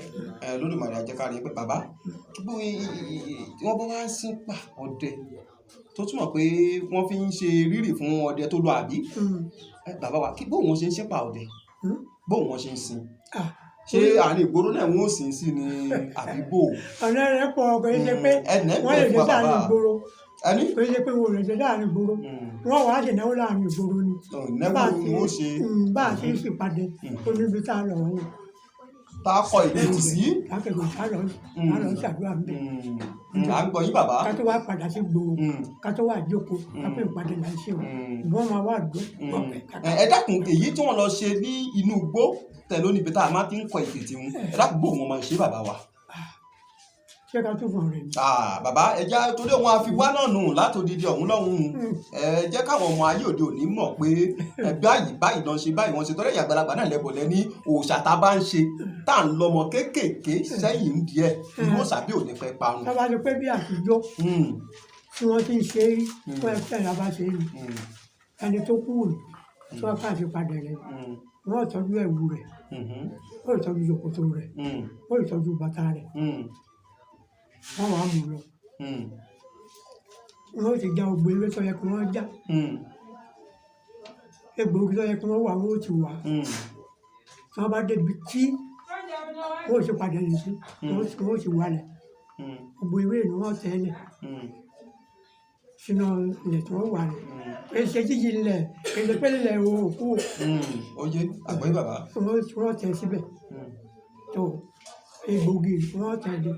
ẹ Olódùmarè àjẹkárí pé bàbá bó wọ́n bá wá ń sìn pa ọdẹ tó túmọ̀ pé wọ́n fi ń ṣe rírì fún ọdẹ tó lọ àbí. Ẹ, bàbá wa, kí bóun wọn ṣe ń ṣe pa ọdẹ, bóun wọn ṣe ń sin, ṣé àárín ìgboro náà wọn ò sìn sí ni àbí bò? Ọ̀nà rẹ̀ pọ̀, kò í ṣe pé Ẹnẹ wọ́n lè bẹ̀ ṣe fún wa láàrin bàbá. ìgboro. Ẹni Kò í ṣe pé wọ́n lè ṣe láàrin ìgboro, wọ́n wàá ṣe náwó láàrin ìgboro ni. Náwó Bá a ni wọ́n ṣe. Bá a ṣe ń ṣèpàdé, ó níbi tá a lọ wọ́n. Tá a kọ ìkejì sí. Lákẹ́kọ̀ọ́ tá a lọ ṣàdúrà ń bẹ̀. À ń gbọ́ yín, bàbá. Ká tó wá padà sí gbòòrò, ká tó wá jókòó, ká pé ìpàdé là ń ṣe o, ìbọn máa wá dùn ọ̀pẹ kàkà. Ẹ dákun, èyí tí wọ́n lọ ṣe ní inú igbó tẹ̀lé níbi tá a máa ti ń kọ ìkejì wọn, ẹ dákun, bó wọn máa ń ṣe, bàbá wa? Ṣé ká tún fún ọ̀rẹ́ mi? Ah, bàbá, ẹja torí òun àfiwá náà nù látòdìdí ọ̀hún lọ́hùn. Ẹ jẹ́ káwọn ọmọ ayé òde òní mọ̀ pé ẹ báyìí báyìí lọ́n ṣe, báyìí wọ́n ṣe, torí ẹ̀yà àgbàlagbà náà lẹ́bọ̀ lẹ́ní òòṣà tá a bá ń ṣe tá à ń lọ́mọ kéékèèké sẹ́yìn ń díẹ̀, irú òòṣà bí òní pẹ́ parun. Tá bá ṣe pé bí àtijọ́ tí wọ́n ti ń ṣe é rí fún ẹgbẹ́ ìlà bá ṣe é rí, ẹni tó kú rè tí wọ́n kà sí padà rẹ̀, wọ́n tọ́jú ẹ̀wù rẹ̀, wọ́n tọ́jú ṣòkòtò rẹ̀, wọ́n tọ́jú bàtà rẹ̀, wọ́n wàá mú lọ, wọ́n ti já gbogbo ewé tó yẹ kí wọ́n já, egbòogi tó yẹ kí wọ́n wà, wọ́n ó ti wà. Tí wọ́n bá débi tí wọ́n ò ṣe padà yìí sí, wọ́n ti wálẹ̀, gbogbo ewé ni wọ́n tẹ́lẹ̀ sínú ilẹ̀ tí wọ́n wà rẹ̀. Kì í ṣe jíjí ilẹ̀, kì í ṣe pé ilẹ̀ òkú. Ó yé àgbọ̀yé, bàbá. Wọ́n tẹ̀ síbẹ̀ tó egbòogi wọ́n tẹ̀lé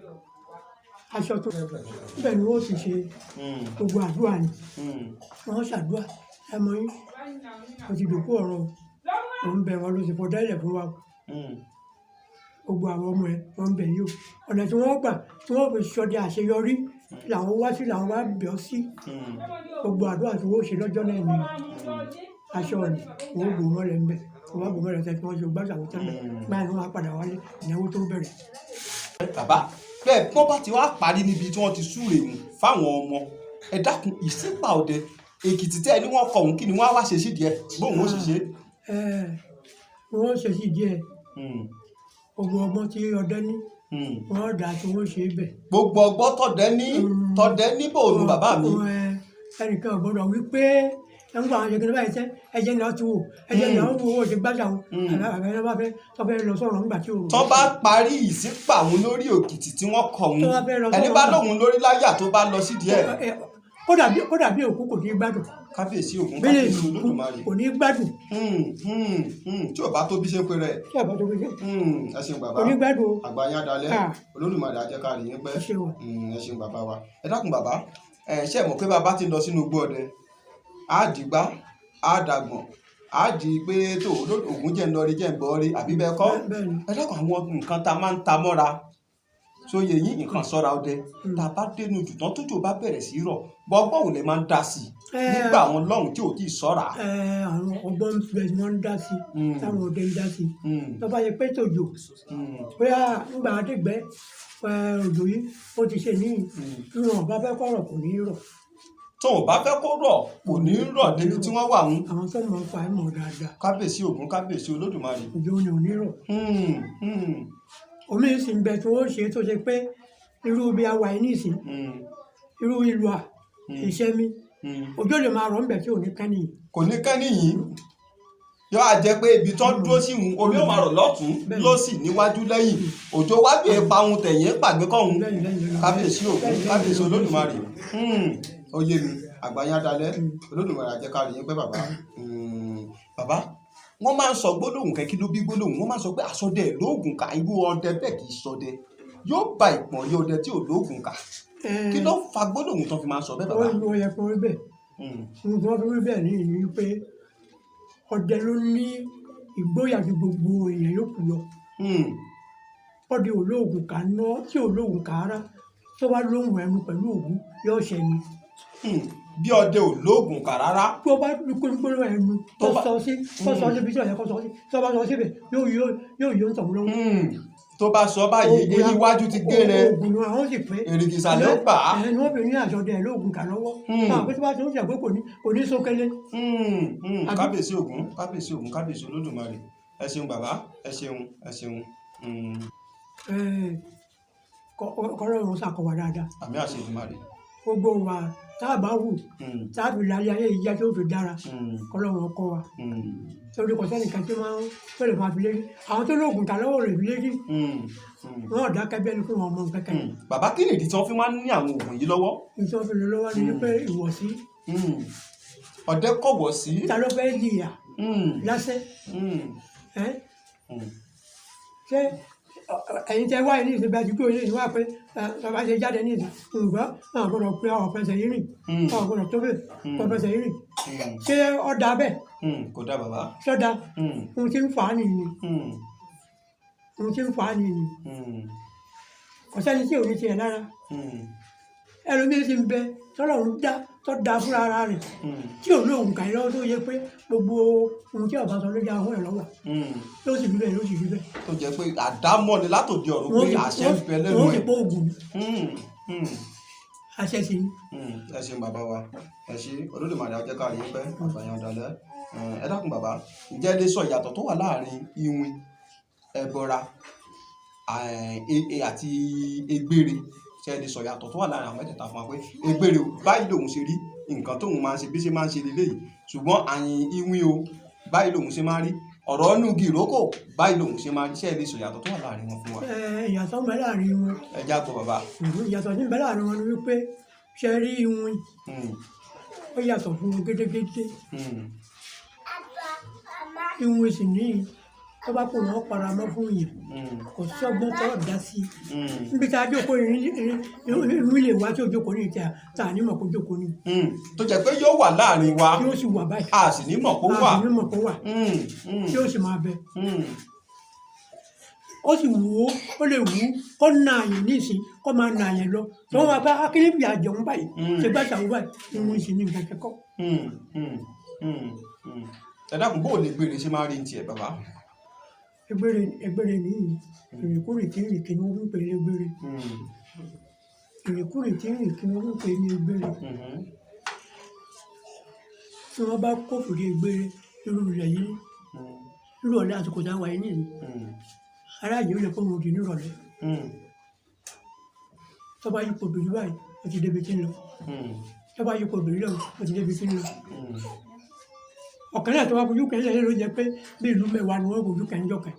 aṣọ tó bẹ́ẹ̀ ni wọ́n sì ṣe gbogbo àdúrà ni. Wọ́n ṣàdúrà, ẹ mọ yín mo ti dòkú ọ̀rọ̀ o, ń bẹ̀ wọ́n ló sì fọdá ilẹ̀ fún wa o. Gbogbo àwọn ọmọ ẹ wọ́n ń bẹ̀ yìí o, ọ̀nà tí wọ́n gbà tí wọ́n fi ṣọdẹ àṣeyọrí làwọn wá sí, làwọn wá bẹ̀ ọ́ sí. Gbogbo àdúrà tí wọ́n ṣe lọ́jọ́ náà ni aṣọ ọ̀nì wọ́n bò mọ́lẹ̀ ń bẹ̀, wọ́n bò mọ́lẹ̀ tẹ́ tí wọ́n ṣe gbàgbà wọ́n tẹ́lẹ̀ báyìí, wọ́n á padà wálé, ìnáwó tó bẹ̀rẹ̀. Bàbá, bẹ́ẹ̀ wọ́n bá ti wá parí níbi tí wọ́n ti súre hùn fáwọn ọmọ, ẹ dákun, ìṣípà ọdẹ Èkìtì tẹ́ ẹ ní wọ́n kọ òun, kí ni wọ́n á wá ṣe sídìí ẹ̀, bóun ó sì ṣe? Ẹ wọ́n ṣe sí díẹ̀, gbogbo ọgbọ́n tí ọdẹ ní, wọ́n dà tí wọ́n ṣe bẹ̀. Gbogbo ọgbọ́n tọ̀dẹ́ ní, tọ̀dẹ́ ní bòónù, bàbá mi? Ẹnìkan ò gbọ́dọ̀ wí pé ẹ ń gbọ́ àwọn ṣèkínní báyìí sẹ́, ẹjẹ́ náà ti wò, ẹjẹ́ náà wò ó ṣe gbàṣà o, àbẹ̀ ẹ bá fẹ́ tó fẹ́ lọ sọ̀rọ̀ nígbà tí o rò. Tọ́ bá parí ìṣípà òun lórí Òkìtì tí wọ́n kọ òun, Tó bá fẹ́ lọ ẹni sọ̀rọ̀ bá nígbà- lóun lórí láyà tó bá lọ sídìí ẹ̀. Ó dàbí òkú kò ní gbádùn. Kábíyèsí Ògún! Bẹ́ẹ̀ Kábíyèsí ni. Olódùmarè! Kò ní gbádùn. Tí ò bá tó bí ṣe ń pe rẹ̀. Tí àbá tó fi ṣe. Ẹ ṣeun bàbá. Kò ní gbádùn o. Àgbà yín adalẹ. Ah. Olódùmarè á jẹ́ ká rí yín pẹ́. Ẹ ṣeun. Ẹ ṣeun bàbá wa. Ẹ dákun bàbá, ẹ ṣe mọ̀ pé bàbá ti lọ sínú igbó ọdẹ, á dìgbà á dàgbọ̀n, á di pé tó Ògún jẹ́ ń lọ rí, jẹ́ ń bọ́ rí, àbí bẹ́ẹ̀ kọ́? Bẹ́ẹ̀ ni. Ẹ dákun, àwọn nǹkan tá a máa ń ta mọ́ra sóye yín, nǹkan sọ́ra ọdẹ, tá a bá dénú jù tán, tójò bá bẹ̀rẹ̀ sí í rọ̀, bọ́gbọ́n ò lè máa ń dá sí i nígbà àwọn lọ́hùn tí ò tí ì sọ́ra? Ẹ, àwọn ọgbọ́n bẹ tí wọ́n ń dá sí, táwọn ọdẹ ń dá sí. Tó bá yẹ pé tòjò, bóyá ńgbà adégbẹ́ òjò yìí ó ti ṣe níyì, bí wọn bá fẹ́ kọ̀rọ̀, kò ní í rọ̀. Tó o bá fẹ́ kó rọ̀, kò ní í rọ̀ débi tí wọ́n wà ń. Àwọn tó mọ̀ pa ẹ̀ mọ̀ dáadáa. Kábíyèsí Ògún, kábíyèsí Olódùmarè! Òjò ni ò ní rọ̀. Omi sì ń bẹ tí wọ́n ṣe tó ṣe pé irú bí a wà yìí nísìn, irú ìlú à iṣẹ́ mi, òjò lè máa rọ̀ ń bẹ̀ tí ò ní kán nìyí. Kò ní kán nìyí, yóò á jẹ́ pé ibi tó dúró sí ìhun, omi ó máa rọ̀ lọ́tún Bẹ́ẹ̀ni. lọ́sì, níwájú, lẹ́yìn, òjò wájú ẹ̀ pa ohun, tẹ̀yìn pàgbé kọ́hún. Lẹ́yìn lẹ́yìn lọ́la. Kábíyèsí Ògún! Lẹ́yìn, lẹ́yìn Kábíyèsí lọ́la. Olódùmarè! Ó yé mi, àgbáyé adalẹ́, Olódùmarè á jẹ́ ká rí yín pẹ́, bàbá. Bàbá, wọ́n máa ń sọ gbólóhùn kẹ́kí ló bí gbólóhùn, wọ́n máa ń sọ pé àsọdẹ lóògùn kà, irú ọdẹ bẹ́ẹ̀ kì í ṣọdẹ, yóò ba ìpọ̀n rí ọdẹ tí ò lóògùn kà. Kí ló fa gbólóhùn tó fi máa ń sọ bẹ́ẹ̀, bàbá? Ó yẹ kó rí bẹ́ẹ̀. Ohun tí wọ́n fi rí bẹ́ẹ̀ ní ìlú pé ọdẹ ló ní ìgboyà ju gbogbo èèyàn yòókù lọ. Ọdẹ olóògùn kà ná tí olóògùn kà ara tó bá lóhùn ẹnu pẹ̀lú ògùn yóò ṣẹ ni. Bí ọdẹ ò lóògùn kà rárá. Tó bá gbólóhùn ẹnu tó sọ síbi tí ọ̀yẹ́ kó sọ sí, tó bá sọ síbẹ̀, yóò yóò ń tọ̀hún lọ́wọ́. Tó bá sọ báyìí, eyín iwájú ti gé rẹ. Oògùn ni àwọn sì pé. Èrìgì ìsàlẹ̀ ó bà á. Ẹni wọ́n fi ní àjọdẹ lóògùn kà lọ́wọ́. Àwọn pé tó bá ti ń ṣàgbé, kò ní sókélé. Kábíyèsí Ògún, kábíyèsí Ògún, kábíyèsí Olódùmarè! Ẹ ṣeun bàbá, ẹ ṣeun, ẹ ṣeun. Kọ́lọ́run ṣàkọwà dáadáa. Àmì àṣẹ Èdùmàrè. Gbogbo wa tá a bá wù tá a fi lálẹ́ ayé yìí jẹ́ tó fi dára, kọ́lọ́run kọ́ wa. Torí kò sẹ́nìkan tí máa ń tó lè máa fi lérí àwọn tó lóògùn ta lọ́wọ́ rẹ̀ fi lérí. Wọn ò dákẹ́ bẹ́ẹ̀ ni pé wọn mọ nǹkan kan. Bàbá, kí nìdí tí wọ́n fi máa ń ní àwọn oògùn yìí lọ́wọ́? Nítorí wọn fi lọ lọ́wọ́ ni pé ìwọ̀sí. Ọdẹ kọ̀wọ̀ sí. Ta ló fẹ́ jìyà lásẹ̀ ẹ́? Ṣé ẹ̀yin tẹ́ wáyé ní ìsìn bá ti gbé oyè ìwà pé bàbá ṣe jáde ní ìsìn ǹgbọ́n àwọn gbọ́dọ̀ pé ọ̀ fẹsẹ̀ yìí rìn, ọ̀ gbọ́dọ̀ tó bẹ́ẹ̀ ọ̀ fẹsẹ̀ yìí rìn? Ṣé ọ̀dà bẹ́ẹ̀? Kò dá bàbá. Sọ́dà ohun tí ń fà á nìyí, ohun tí ń fà á nìyí. Kò sẹ́ni tí ò ní tiẹ̀ lára. Ẹlòmíín sì ń bẹ tọ́lọ́run dá tó da fúnra ara rẹ̀ tí ò ní òǹkà yìí lọ́wọ́, tó yẹ pé gbogbo ohun tí ọba sọ ló jẹ́ ahọ́n ẹ̀ lọ́wọ́, yóò sì rí bẹ́ẹ̀, yóò sì rí bẹ́ẹ̀. Tó jẹ́ pé àdámọ̀ ni látòdì ọ̀run pé àṣẹ ń bẹ lẹ́nu Wọ́n sì ẹ̀. pé oògùn ni. Àṣẹ sì ni. Ẹ ṣeun bàbá wa, ẹ ṣe. Olódùmarè á jẹ́ ká rí yín pẹ́, àgbàyàn dalẹ̀. Ẹ dákun bàbá, ǹjẹ́ ẹ lè sọ ìyàtọ̀ tó wà láàrin iwin, ẹbọra àti egbére? Ṣé ẹ lè sọ ìyàtọ̀ tó wà láàrin àwọn mẹ́tẹ̀ẹ̀ta fún wa pé egbére o, báyìí lòun ṣe rí, nǹkan tóun máa ń ṣe bí ṣe máa ń ṣe leléyìí, ṣùgbọ́n àyìn iwin o, báyìí lòun ṣe máa ń rí, ọ̀rọ̀ inú igi ìrókò, báyìí lòun ṣe máa ń rí? Ṣé ẹ lè sọ ìyàtọ̀ tó wà láàrin wọn fún wa? Ìyàtọ̀ ń bẹ láàrin wọn. Ẹ já gbọ́ bàbá. Ìyàtọ̀ tí ń bẹ láàrin wọn ni wípé ṣe rí iwin, ó yàtọ̀ fún wọn gédégédé. Iwin sì ní tó bá kó wọn paramọ́ fún yẹn, kò sọ́gbọ́n tó dá sí i. Níbi tá a jókòó yìí, ìrìn lè wá tí ó jókòó ní ìta tá a ní mọ̀ kó jókòó ní. Tó jẹ́ pé yóò wà láàrin wa. Tí ó sì wà báyìí. A sì ní mọ̀ kó wà. A sì ní mọ̀ kó wà. Tí ó sì máa bẹ. Ó sì wù ó, ó lè wù ú kó na àyè nísìn, kó máa na àyè lọ tí wọ́n máa bá akíní fi àjẹun báyìí ṣe gbàṣà wọ́n báyìí. Ìwọ̀n sì ní nǹkan kẹ́kọ̀ọ́. Ẹ dákun, bó o lè gbére ṣe máa rí ní tiẹ̀ bàbá? Egbére, egbére nìyí, ìrìnkúrìn tí ń rìn kí ni wọ́n ń pè ní egbére. Ìrìnkúrìn tí ń rìn kí ni wọ́n ń pè ní egbére. Tí wọ́n bá kófìrí egbére irú ilẹ̀ yìí nírọ̀lẹ́ àsìkò tá a wà yìí nìyí, aráàlú lè kó wọn dì nírọ̀lẹ́. Tó bá yípo bìrì báyìí, ó ti débi tí ń lọ. Tó bá yípo bìrì lọ́wọ́, ó ti débi tí ń lọ. Ọ̀kan náà tó bá fojú kẹ́lẹ́ ló jẹ́ pé bí ìlú 10 ni wọ́n fojú kẹ́ ń jọkẹ́.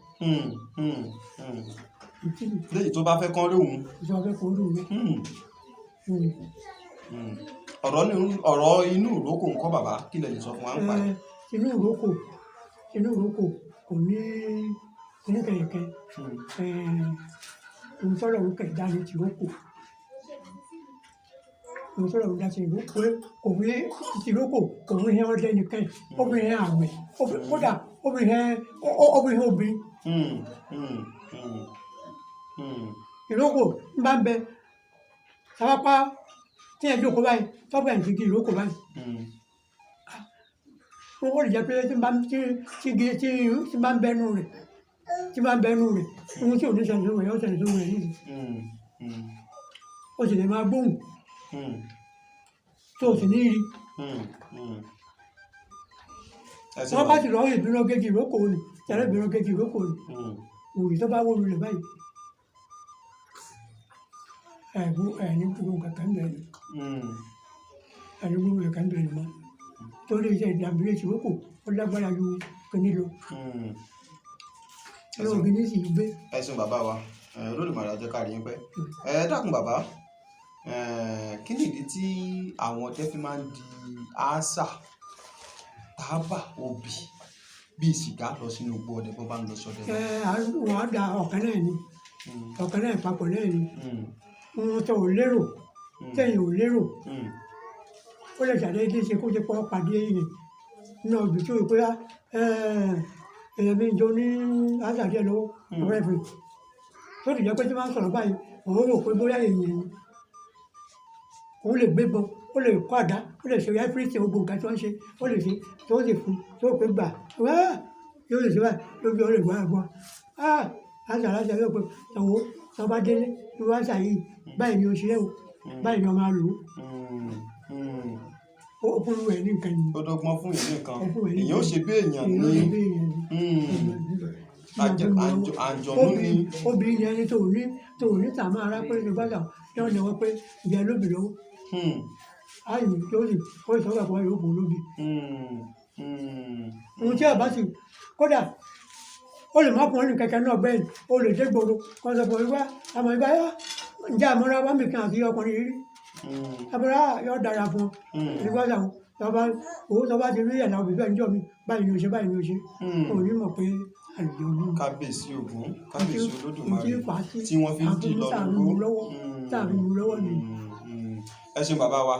Léyìí tó bá fẹ́ kán rí òun. Ìjọba fẹ́ kó rú mi. Ọ̀rọ̀ inú ìrókò ńkọ́ bàbá, kí lẹ lè sọ fún wa ń pa ẹ̀? Inú ìrókò, inú ìrókò kò ní kíní kẹ̀kẹ́. Ohun tọ́lọ̀ ń kẹ̀ dá ní tìrókò. Ohun tọ́lọ̀ ń dá sí ìrókò kò fi tìrókò, kò fi hẹ́ ọdẹ nìkan, ó fi hẹ́ àgbẹ̀, kódà ó fi hẹ́ ó fi hẹ́ obìnrin. Ìrókò ń bá ń bẹ sábàpá tí ẹ jókòó báyìí tọ́pẹ̀ ń ti di ìrókò báyìí. Wọ́n lè jẹ́ pé tí n bá tí tí tí tí bá ń bẹnu rẹ̀, tí bá ń bẹnu rẹ̀, ohun tí ò ní ṣẹlẹ̀ sóhun rẹ̀ yóò ṣẹlẹ̀ sóhun rẹ̀ nísìnyí. Ó sì lè máa gbóhùn tó o sì ní rí. Ẹ ṣé Wọ́n bá bàbá. sì lọ́ọ́ ìbínú géjì ìrókò ni tẹ̀lé ìbínú géjì ìrókò ni òrì tó bá wó lulẹ̀ báyìí. Ẹ̀bú ẹ̀ní gbogbo kankan bẹ́ẹ̀ ni. Ẹ̀ní gbogbo kankan bẹ́ẹ̀ ni mọ́. Torí iṣẹ́ ìdàgbé ìrókò ó lágbára ju kíní lọ. Ọlọ́run kìíní sì gbé. Ẹ ṣeun bàbá wa. Olódùmarè á jẹ́ ká rí yín pẹ́. Ẹ dákun bàbá, kí nìdí tí àwọn ọdẹ fi máa ń di àásà, tábà, obì bíi sìgá lọ sínú igbó ọdẹ bó bá ń lọ sọdẹ lọ? Wọ́n á da ọ̀kan náà ni, ọ̀kan náà papọ̀ náà ni. Ohun tó ò lérò, tẹ̀yìn ò lérò, ó lè ṣàdédé ṣe kó jẹ́ pé ó pàdé èèyàn náà ibi tí ó rò pé èèyàn mi jọ ní àṣà díẹ̀ lọ́wọ́ ọ̀rẹ́ fi tó sì jẹ́ pé tí wọ́n sọ̀rọ̀ báyìí, òun rò pé bóyá èèyàn ni òun lè gbébọn, ó lè kó àdá, ó lè ṣe ẹ́fírísì, gbogbo nǹkan tí wọ́n ń ṣe ó lè ṣe, tó sì fún tó pé gbà wá yóò lè ṣe báyìí lójú ọ̀rẹ́ ìgbà àgbà àṣà aláṣà yóò pé ẹ̀wọ̀ tó bá délé irú àṣà yìí báyìí ni o ṣe é o, báyìí ni o máa lò ó. Ó fún ẹ ní nǹkan yìí. Ó dọ́gbọ́n fún èèyàn nìkan. Ó fún ẹ ní Èèyàn ó ṣe bí èèyàn èèyàn ó ní. ṣe bí èèyàn ní. Àǹjọ̀nú ni. Obìnrin ni ẹni tó ní tàmá ara pé ní gbàgbà yóò ní wọn pé ìyá lóbì lọ́wọ́. Ayì yóò sì ó sọ pé yóò bò lóbì. Ohun tí ọba sì kódà ó lè má pọn ní kẹ̀kẹ́ náà bẹ́ẹ̀ ó lè dé gbòòrò kan sọ pé wá àmọ́ ìgbà yá ǹjẹ́ àmọ́ra wá mi kan àti ọkùnrin yìí rí. Àbúrò yóò dára fún ọ nígbà táwọn tọba owó tọba ti rí ẹ̀nà òbí bẹ́ẹ̀ ń jọ mi báyìí ni o ṣe, báyìí ni o ṣe. Ò ní mọ̀ pé àlùjọ ní. Kábíyèsí Ògún, kábíyèsí Olódùmarè, tí fà á sí tí wọ́n fi ń dì lọ tá à ń lógbó. mú lọ́wọ́, tá à ń mú lọ́wọ́ ni. Ẹ ṣeun bàbá wa.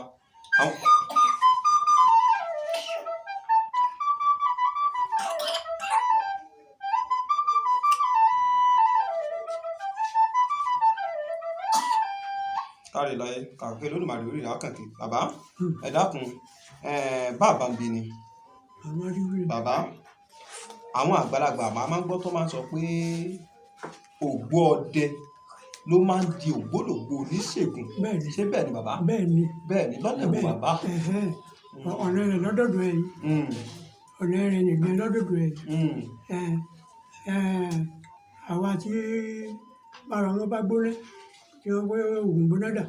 Káre láyé kàkiri Olódùmarè orí ìlà kànkì bàbá. Ẹ dákun, bàbá ń bi ni. Àwọn aríwí rẹ̀. Bàbá, àwọn àgbàlagbà máa ń gbọ́ tó máa ń sọ pé ògbó ọdẹ ló máa ń di ògbólógbò oníṣègùn. Bẹ́ẹ̀ ni. Ṣé bẹ́ẹ̀ ni bàbá? Bẹ́ẹ̀ ni. Bẹ́ẹ̀ ni lọ́nà ìwò Bẹ́ẹ̀ bàbá. Ẹ̀hẹ́n. Ọ̀nà rẹ̀ lọ́dọ̀dọ̀ ẹ̀ yìí. Ọ̀nà rẹ̀ nìgbẹ́ lọ́dọ̀dọ̀ ẹ̀ yìí. Ẹ̀, ẹ̀, àwa tí bára wọn bá gbóná tí wọ́n gbé oògùn gbóná dà,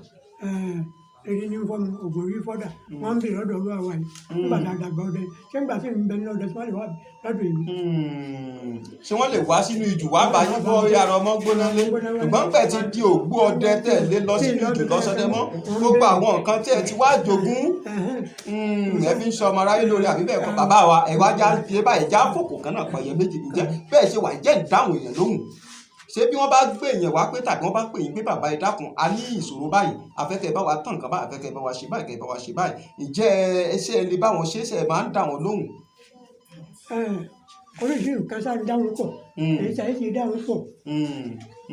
ẹ̀, eré ní fọ́ọ̀mù oògùn orí fọ́dà wọ́n ń bè lọ́dọ̀ ọlọ́wà wa yìí nígbà tá a dàgbà ọdẹ. Ṣé nígbà tí ń bẹ ní ọdẹ tí wọ́n lè wá lọ́dọ̀ èmi? Ṣé wọ́n lè wá sínú ìjù wá bá yín bọ́ yàrá ọmọ gbóná lé? Ṣùgbọ́n pẹ̀ ti di ògbó ọdẹ tẹ̀lé lọ sínú ìjù lọ́sọdẹ mọ́ gbogbo àwọn nǹkan tí ẹ ti wá jogún. Ẹ̀hẹ́n. Ẹ fi ń sọ ọmọ aráyé lórí àbí bẹ́ẹ̀ kọ́ bàbá wa? Ẹ wá já fi báyìí já fòkò kan náà pẹ̀yẹ méjì. Ǹjẹ́ bẹ́ẹ̀ ṣe wà jẹ́ ìdáhùn èèyàn lóhùn? Ṣé bí wọ́n bá gbé èèyàn wá pé tàbí wọ́n bá pè yín pé bàbá ẹ dákun, a ní ìṣòro báyìí, afẹ́kẹ́ bá wa tàn nǹkan báyìí, afẹ́kẹ́ bá wa ṣe báyìí, kẹ́ bá wa ṣe báyìí, ǹjẹ́ ẹ ṣe ẹ lè bá wọn ṣe é? Ṣe ẹ máa ń dá wọn lóhùn? Ẹ̀, oríṣi nǹkan sáà ń dáhùn pọ̀. Èyí tí ayé ti dáhùn pọ̀.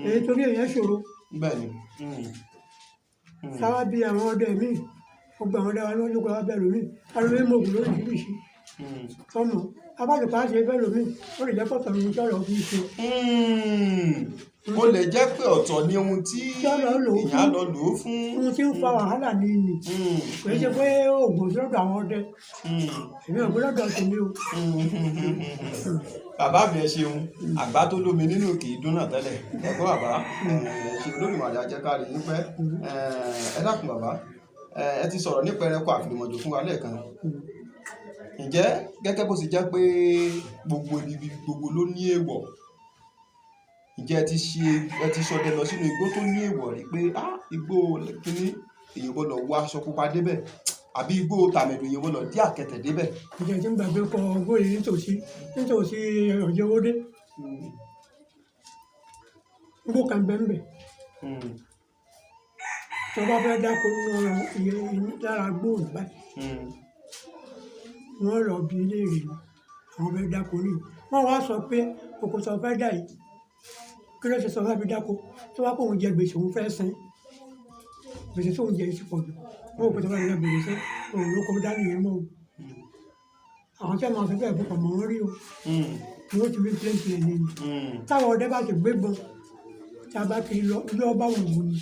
Èyí torí èèyàn ṣòro. Bẹ́ẹ̀ ni. Sáwá bí àwọn ọdẹ míì, gbogbo àwọn ọdẹ wa ni wọ́n jókòó wá bẹ́ẹ̀ lómi alóye mọ̀gùn lóríṣiríṣi. Tọmọ abájọpọ̀ á ṣe bẹ́ẹ̀ lómi, ó lè jẹ́ pọ̀tọ̀ ní sọ̀rọ̀ fi ṣe. Ó lè jẹ́ pé ọ̀tọ̀ ni ohun tí Tí ó lọ lò ó èèyàn á fún. lọ lò ó fún. Ohun tí ń fa wàhálà ní ìní. Kò í ṣe pé oògùn sí lọ́dọ̀ àwọn ọdẹ. Èmi ò gbé lọ́dọ̀ tèmi o. Bàbá mi, ẹ ṣeun. Àgbá tó lómi nínú kì í dún náà tẹ́lẹ̀. Ẹ gbọ́ bàbá, ẹ ṣe Olódùmarè ajẹ́kárí yín pẹ́. Ẹ dákun bàbá, ẹ ti sọ̀rọ̀ nípa ẹranko àfìrìmọ̀jò fún wa lẹ́ẹ̀kan. Ǹjẹ́ gẹ́gẹ́ bó ṣe jẹ́ pé gbogbo ibi gbogbo ló ní èèwọ̀, ǹjẹ́ ẹ ti ṣọdẹ lọ sínú igbó tó ní èèwọ̀ rí pé ah, igbó kínní èèyàn gbọ́dọ̀ wọ aṣọ pupa débẹ̀, àbí igbó tàmẹ̀dù èèyàn gbọ́dọ̀ dí àkẹtẹ̀ débẹ̀? Ìjẹ́ tí ń gbàgbé kọ ọgbó yìí nítòsí ọ̀jẹ̀wọ́dé. Igbó kan bẹ́ẹ̀ bẹ́ẹ̀. Tó bá fẹ́ dáko nínú iye lára gbóòrò báyìí, wọ́n lọ bi léèrè ni àwọn fẹ́ dáko ní. Wọ́n wá sọ pé oko tó fẹ́ dà yìí, kí ló ṣe sọ fẹ́ fi dáko? Tó bá kó òun jẹ gbèsè, òun fẹ́ san gbèsè tó òun jẹ ti pọ̀ jù. Wọ́n ò pé tó bá jẹ gbèsè sẹ́ òun ló kó dání yẹn mọ́ o. Àwọn tí wọ́n máa sọ bẹ́ẹ̀ fún ọmọ wọn rí o. Ni wọ́n ti rí plain plain ni. Táwọn ọdẹ bá ti gbé bọn, tí a bá kiri lọ ilé ọba wò wò ni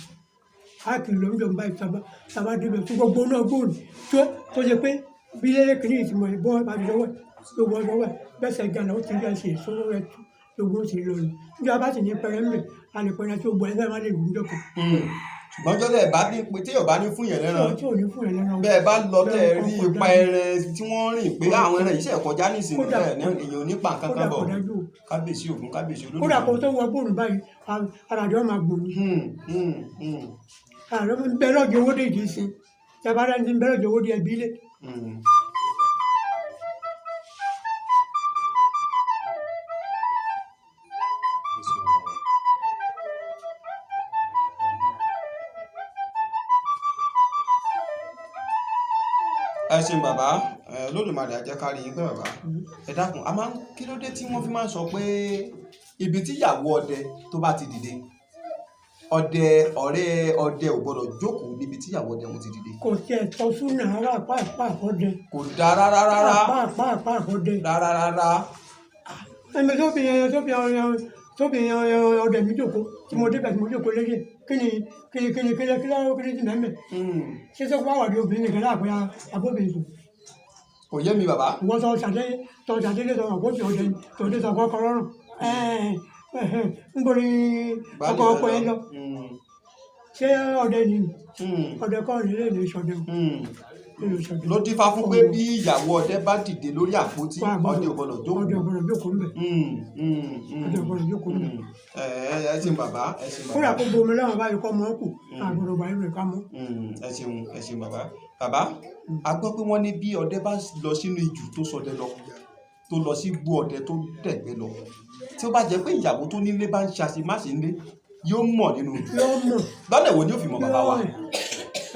a kiri lọ níjọba báyìí, tá a bá débẹ̀ tó gbogbo náà gbòòrò tó ṣe pé bí lélẹ̀ kìíní ìtumọ̀ ìbọn bá ti lọ́wọ́ ẹ̀ tó bọ́ lọ́wọ́ ẹ̀ bẹ́sẹ̀ gánà ó ti rí ẹsẹ̀ ìṣòro rẹ̀ tó gbogbo ó ti lọ ni. Níjọba bá sì ní pẹrẹ ńbẹ, a lè pẹrẹ tó gbọ́ ẹgbẹ́ má lè wù ú jọkàn. Ṣùgbọ́n jọ́lẹ̀ bá ní pé téèyàn bá ní fún yẹn lẹ́ran, tí ò ní fún ẹ lẹ́ran, bẹ́ẹ̀ bá lọ tẹ́ ẹ rí ipa ẹran tí wọ́n rìn pé àwọn ẹran yìí ṣẹ̀ kọjá nísìnyí, bẹ́ẹ̀ ni èèyàn ò ní pa nǹkan kódà kan bọ̀. Kò dájú o. Kábíyèsí Ògún, kábíyèsí Kódà kó Olódùmarè. tó wọ bóòlù báyìí, ara rẹ̀ máa gbòòrò. Ara rẹ̀ ń bẹ lọ́jọ́ owó dé ìdí sí tẹ́bá rẹ̀ ń bẹ lọ́jọ́ owó dé ẹbí lé. Ẹ ṣeun bàbá. Ẹ Olódùmarè á jẹ́ ká rí yín pẹ́ bàbá. Ẹ dákun, a máa ń kí ló dé tí wọ́n fi máa ń sọ pé ibi tí ìyàwó ọdẹ tó bá ti dìde, ọdẹ ọ̀rẹ́ ọdẹ ò gbọ́dọ̀ jókòó níbi tí ìyàwó ọdẹ wọn ti dìde? Kò tiẹ̀ tọ́ súnà rárá, pàápàá àkọ́dẹ. Kò dáa rárá rárá. Pàápàá àkọ́dẹ. Rárá rárá. Ẹni tó fi ọdẹ mi jókòó tí mo débẹ̀ tí mo jókòó lédè, kí ni ti mẹ́mẹ́? Ṣé sọ fún àwọn obìnrin nìkan láàpẹ́ abóbìnrin sùn? Kò yé mi bàbá. Ìwọ sọ ṣàdé sọ ṣàdé lé sọ àkóso ọdẹ tó dé sọ kọ́kọ́ lọ́rùn. Ń borí ọkọ ọkọ ẹ lọ. Ṣé ọdẹ ni? Ọdẹ kọ́ ni, lè sọdẹ o, lè sọdẹ. Ló dífá fún pé bí ìyàwó ọdẹ bá dìde lórí àpótí, ọdẹ ò gbọdọ̀ jókòó. Ọdẹ ò gbọdọ̀ jókòó ńbẹ̀. Ọdẹ ò gbọdọ̀ jókòó ńbẹ̀. Ẹ ṣeun bàbá, ẹ ṣeun bàbá. Kódà kó bomi láwọn báyìí kọ́ mọ́ kù, àgbọ̀dọ̀ gbà inú ẹ̀ ká mọ́. Ẹ ṣeun, ẹ ṣeun bàbá. Bàbá, a gbọ́ pé wọ́n ní bí ọdẹ bá lọ sínú ijù tó ṣọdẹ lọ, tó lọ sí igbó ọdẹ tó dẹ̀gbẹ́ lọ, tí ó bá jẹ́ pé ìyàwó tó nílé bá ń ṣe àṣemáṣe nílé, yóò mọ̀ nínú ijù. Yóò mọ̀. Lọ́nà wo ni ó fi mọ̀, bàbá wa?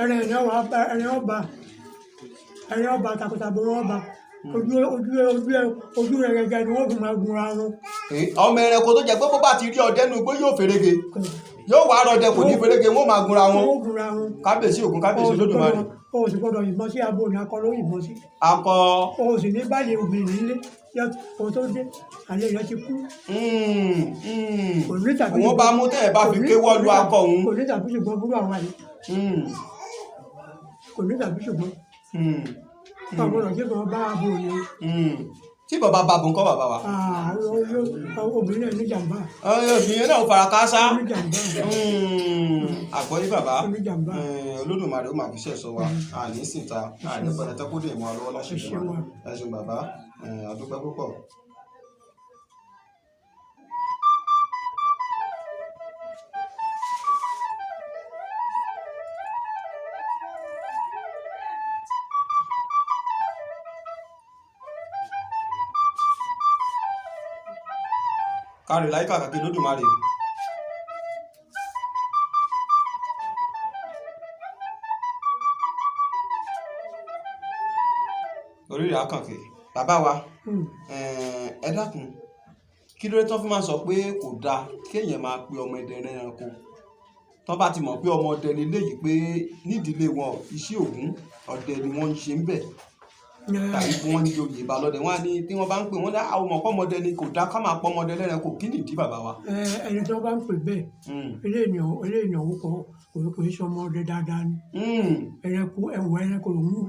Ẹ̀rẹ̀ ẹ̀rẹ̀ ọba, ẹ̀rẹ̀ ọba, ẹ̀rẹ̀ ọba takọtabo ọba, ojú ojú ojú ojú rẹ̀ gẹ́gẹ́ ni wọ́n fi máa gunra wọn. Ọmọ ẹranko tó jẹ́ pé bó bá ti rí ọdẹ nínú igbó yóò ferege, yóò wá rọdẹ kò ní ferege, wọ́n máa gunra wọn. Wọ́n gunra wọn. Kábíyèsí Ògún, kábíyèsí Olódùmarè. O sì gbọ́dọ̀ yìnbọn sí abo ní akọ ló yìnbọn sí. Akọ. O sì ní báyìí obìnrin nílé o tó dé, àlè rẹ ti kú. Kò ní tàbí Òun bá mú tẹ́ ẹ bá fi kéwọ́ lu akọ òun. Kò ní tàbí ṣùgbọ́n burú àwa yìí. Kò ní tàbí ṣùgbọ́n. Ọ̀gbọ́dọ̀ jẹ́ kí wọ́n bá abo yẹn. Tí bàbá bá bùn kọ́, bàbá wa? Obìnrin náà ní jàmbá. Obìnrin náà fara káásá. Ní jàmbá. Àgbọ́yé bàbá. Ní jàmbá. Olódùmarè ó máa fi ṣẹ̀ṣọ́ wa, àní sìta, àní pẹ̀lẹ́tẹ́ kó dé ìmọ̀ ọlọ́wọ́ láṣẹ ìdùnnú. Ẹ ṣeun bàbá, a dúpẹ́ púpọ̀. Kárí láyé kàkàkí Olódùmarè. Orí rẹ̀ àkànkè bàbá wa. Ẹ dákun, kí ló dé tán fi máa sọ pé kò dáa kéèyàn máa pe ọmọ ẹdẹ ẹranko, tán bá ti mọ̀ pé ọmọ ọdẹ leléyìí, pé nídìílé wọn iṣẹ́ Ògún ọdẹ ni wọ́n ń ṣe ń bẹ̀, tàbí kí wọ́n ní oyè ìbálòdẹ, wọ́n á ní tí wọ́n bá ń pè wọ́n ní àwọn ọmọ ọmọdé ni, kò dáa ká máa pọ́ ọmọdé lẹ́ranko? Kí nìdí, bàbá wa? Ẹni tó bá ń pè bẹ́ẹ̀, eléyìí òun kò kò í sọmọ ọdẹ dáadáa ni. Ẹranko ẹwọ ẹranko lòún wù.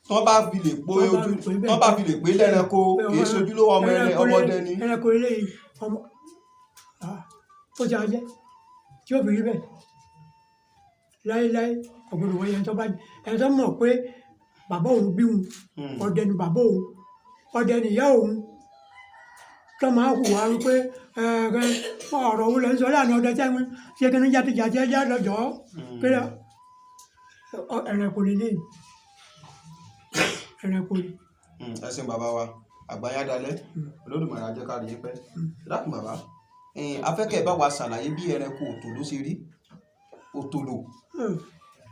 Tán bá fi lè po ojú, tán bá fi lè pé lẹ́ranko, kì í ṣojúlówó ọmọ ọmọdé ni. Ẹranko eléyìí ọmọ ó ti ajẹ́ tí ó fi rí bẹ́ẹ̀ láéláé ọ̀gbọ́dọ̀ wáyé. Ẹni tó bá ẹni tó mọ̀ pé bàbá òun bí òun, ọdẹ ni bàbá òun, ọdẹ ni ìyá òun, tó máa hùwà wípé ọ̀rọ̀ òun lè ń sọ láàrin ọdẹ tẹ́wọ́n ṣé kí ní jáde ẹjá lọ́jọ́ kí lọ ẹranko lélẹ́yìn, ẹranko ni. Ẹ ṣeun bàbá wa, àgbáyá dalẹ̀, Olódùmarè á jẹ́ ká rí yín pẹ́. Dákun bàbá, afẹ́kẹ́ bá wa ṣàlàyé bí ẹranko òtòló ṣe rí, òtòló.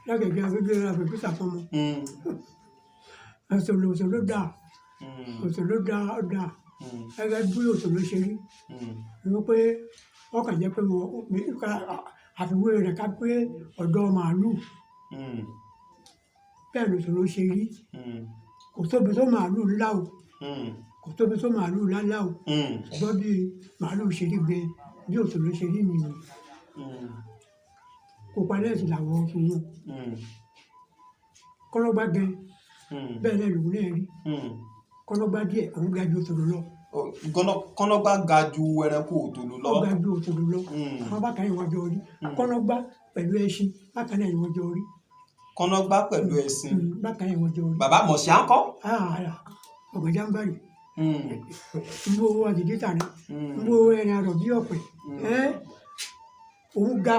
Lágbègbè àgbègbè àgbègbè sàfọmọ òtòló, òtòló dáa, òtòló dáa, ó dáa. Gẹ́gẹ́ bí òtòló ṣe rí ni wípé wọ́n kàn jẹ́ pé wọ́n àfiwé rẹ̀ ká pé ọ̀dọ́ màálù, bẹ́ẹ̀ lòtòló ṣe rí. Kò tóbi tó màálù ńlá o, kò tóbi tó màálù ńlá ńlá o, ṣùgbọ́n bí màálù ṣe rí gbẹ bí òtòló ṣe rí nìyẹn. Kò palẹ̀ sí làwọn fún wọn kọ́lọ́gbá gan, bẹ́ẹ̀ náà lòun náà rí kọ́lọ́gbá díẹ̀, òun ga ju òtòló lọ. Kọ́nọ́gbá ga ju ẹranko òtòló lọ. Ó ga ju òtòló lọ. Àwọn bákan yìí wọ́n jọ rí kọ́nọ́gbá pẹ̀lú ẹṣin, bákan náà wọ́n jọ rí. Kọ́nọ́gbá pẹ̀lú ẹṣin. Bákan yìí wọ́n jọ rí. Bàbá, mọ̀ṣá ńkọ́? Ọ̀gànjà ń bàrì ń bó owó àdìdí tà ní ń bó owó ẹni àrọ̀ bí ọ̀pẹ̀ ẹ́ òun ga.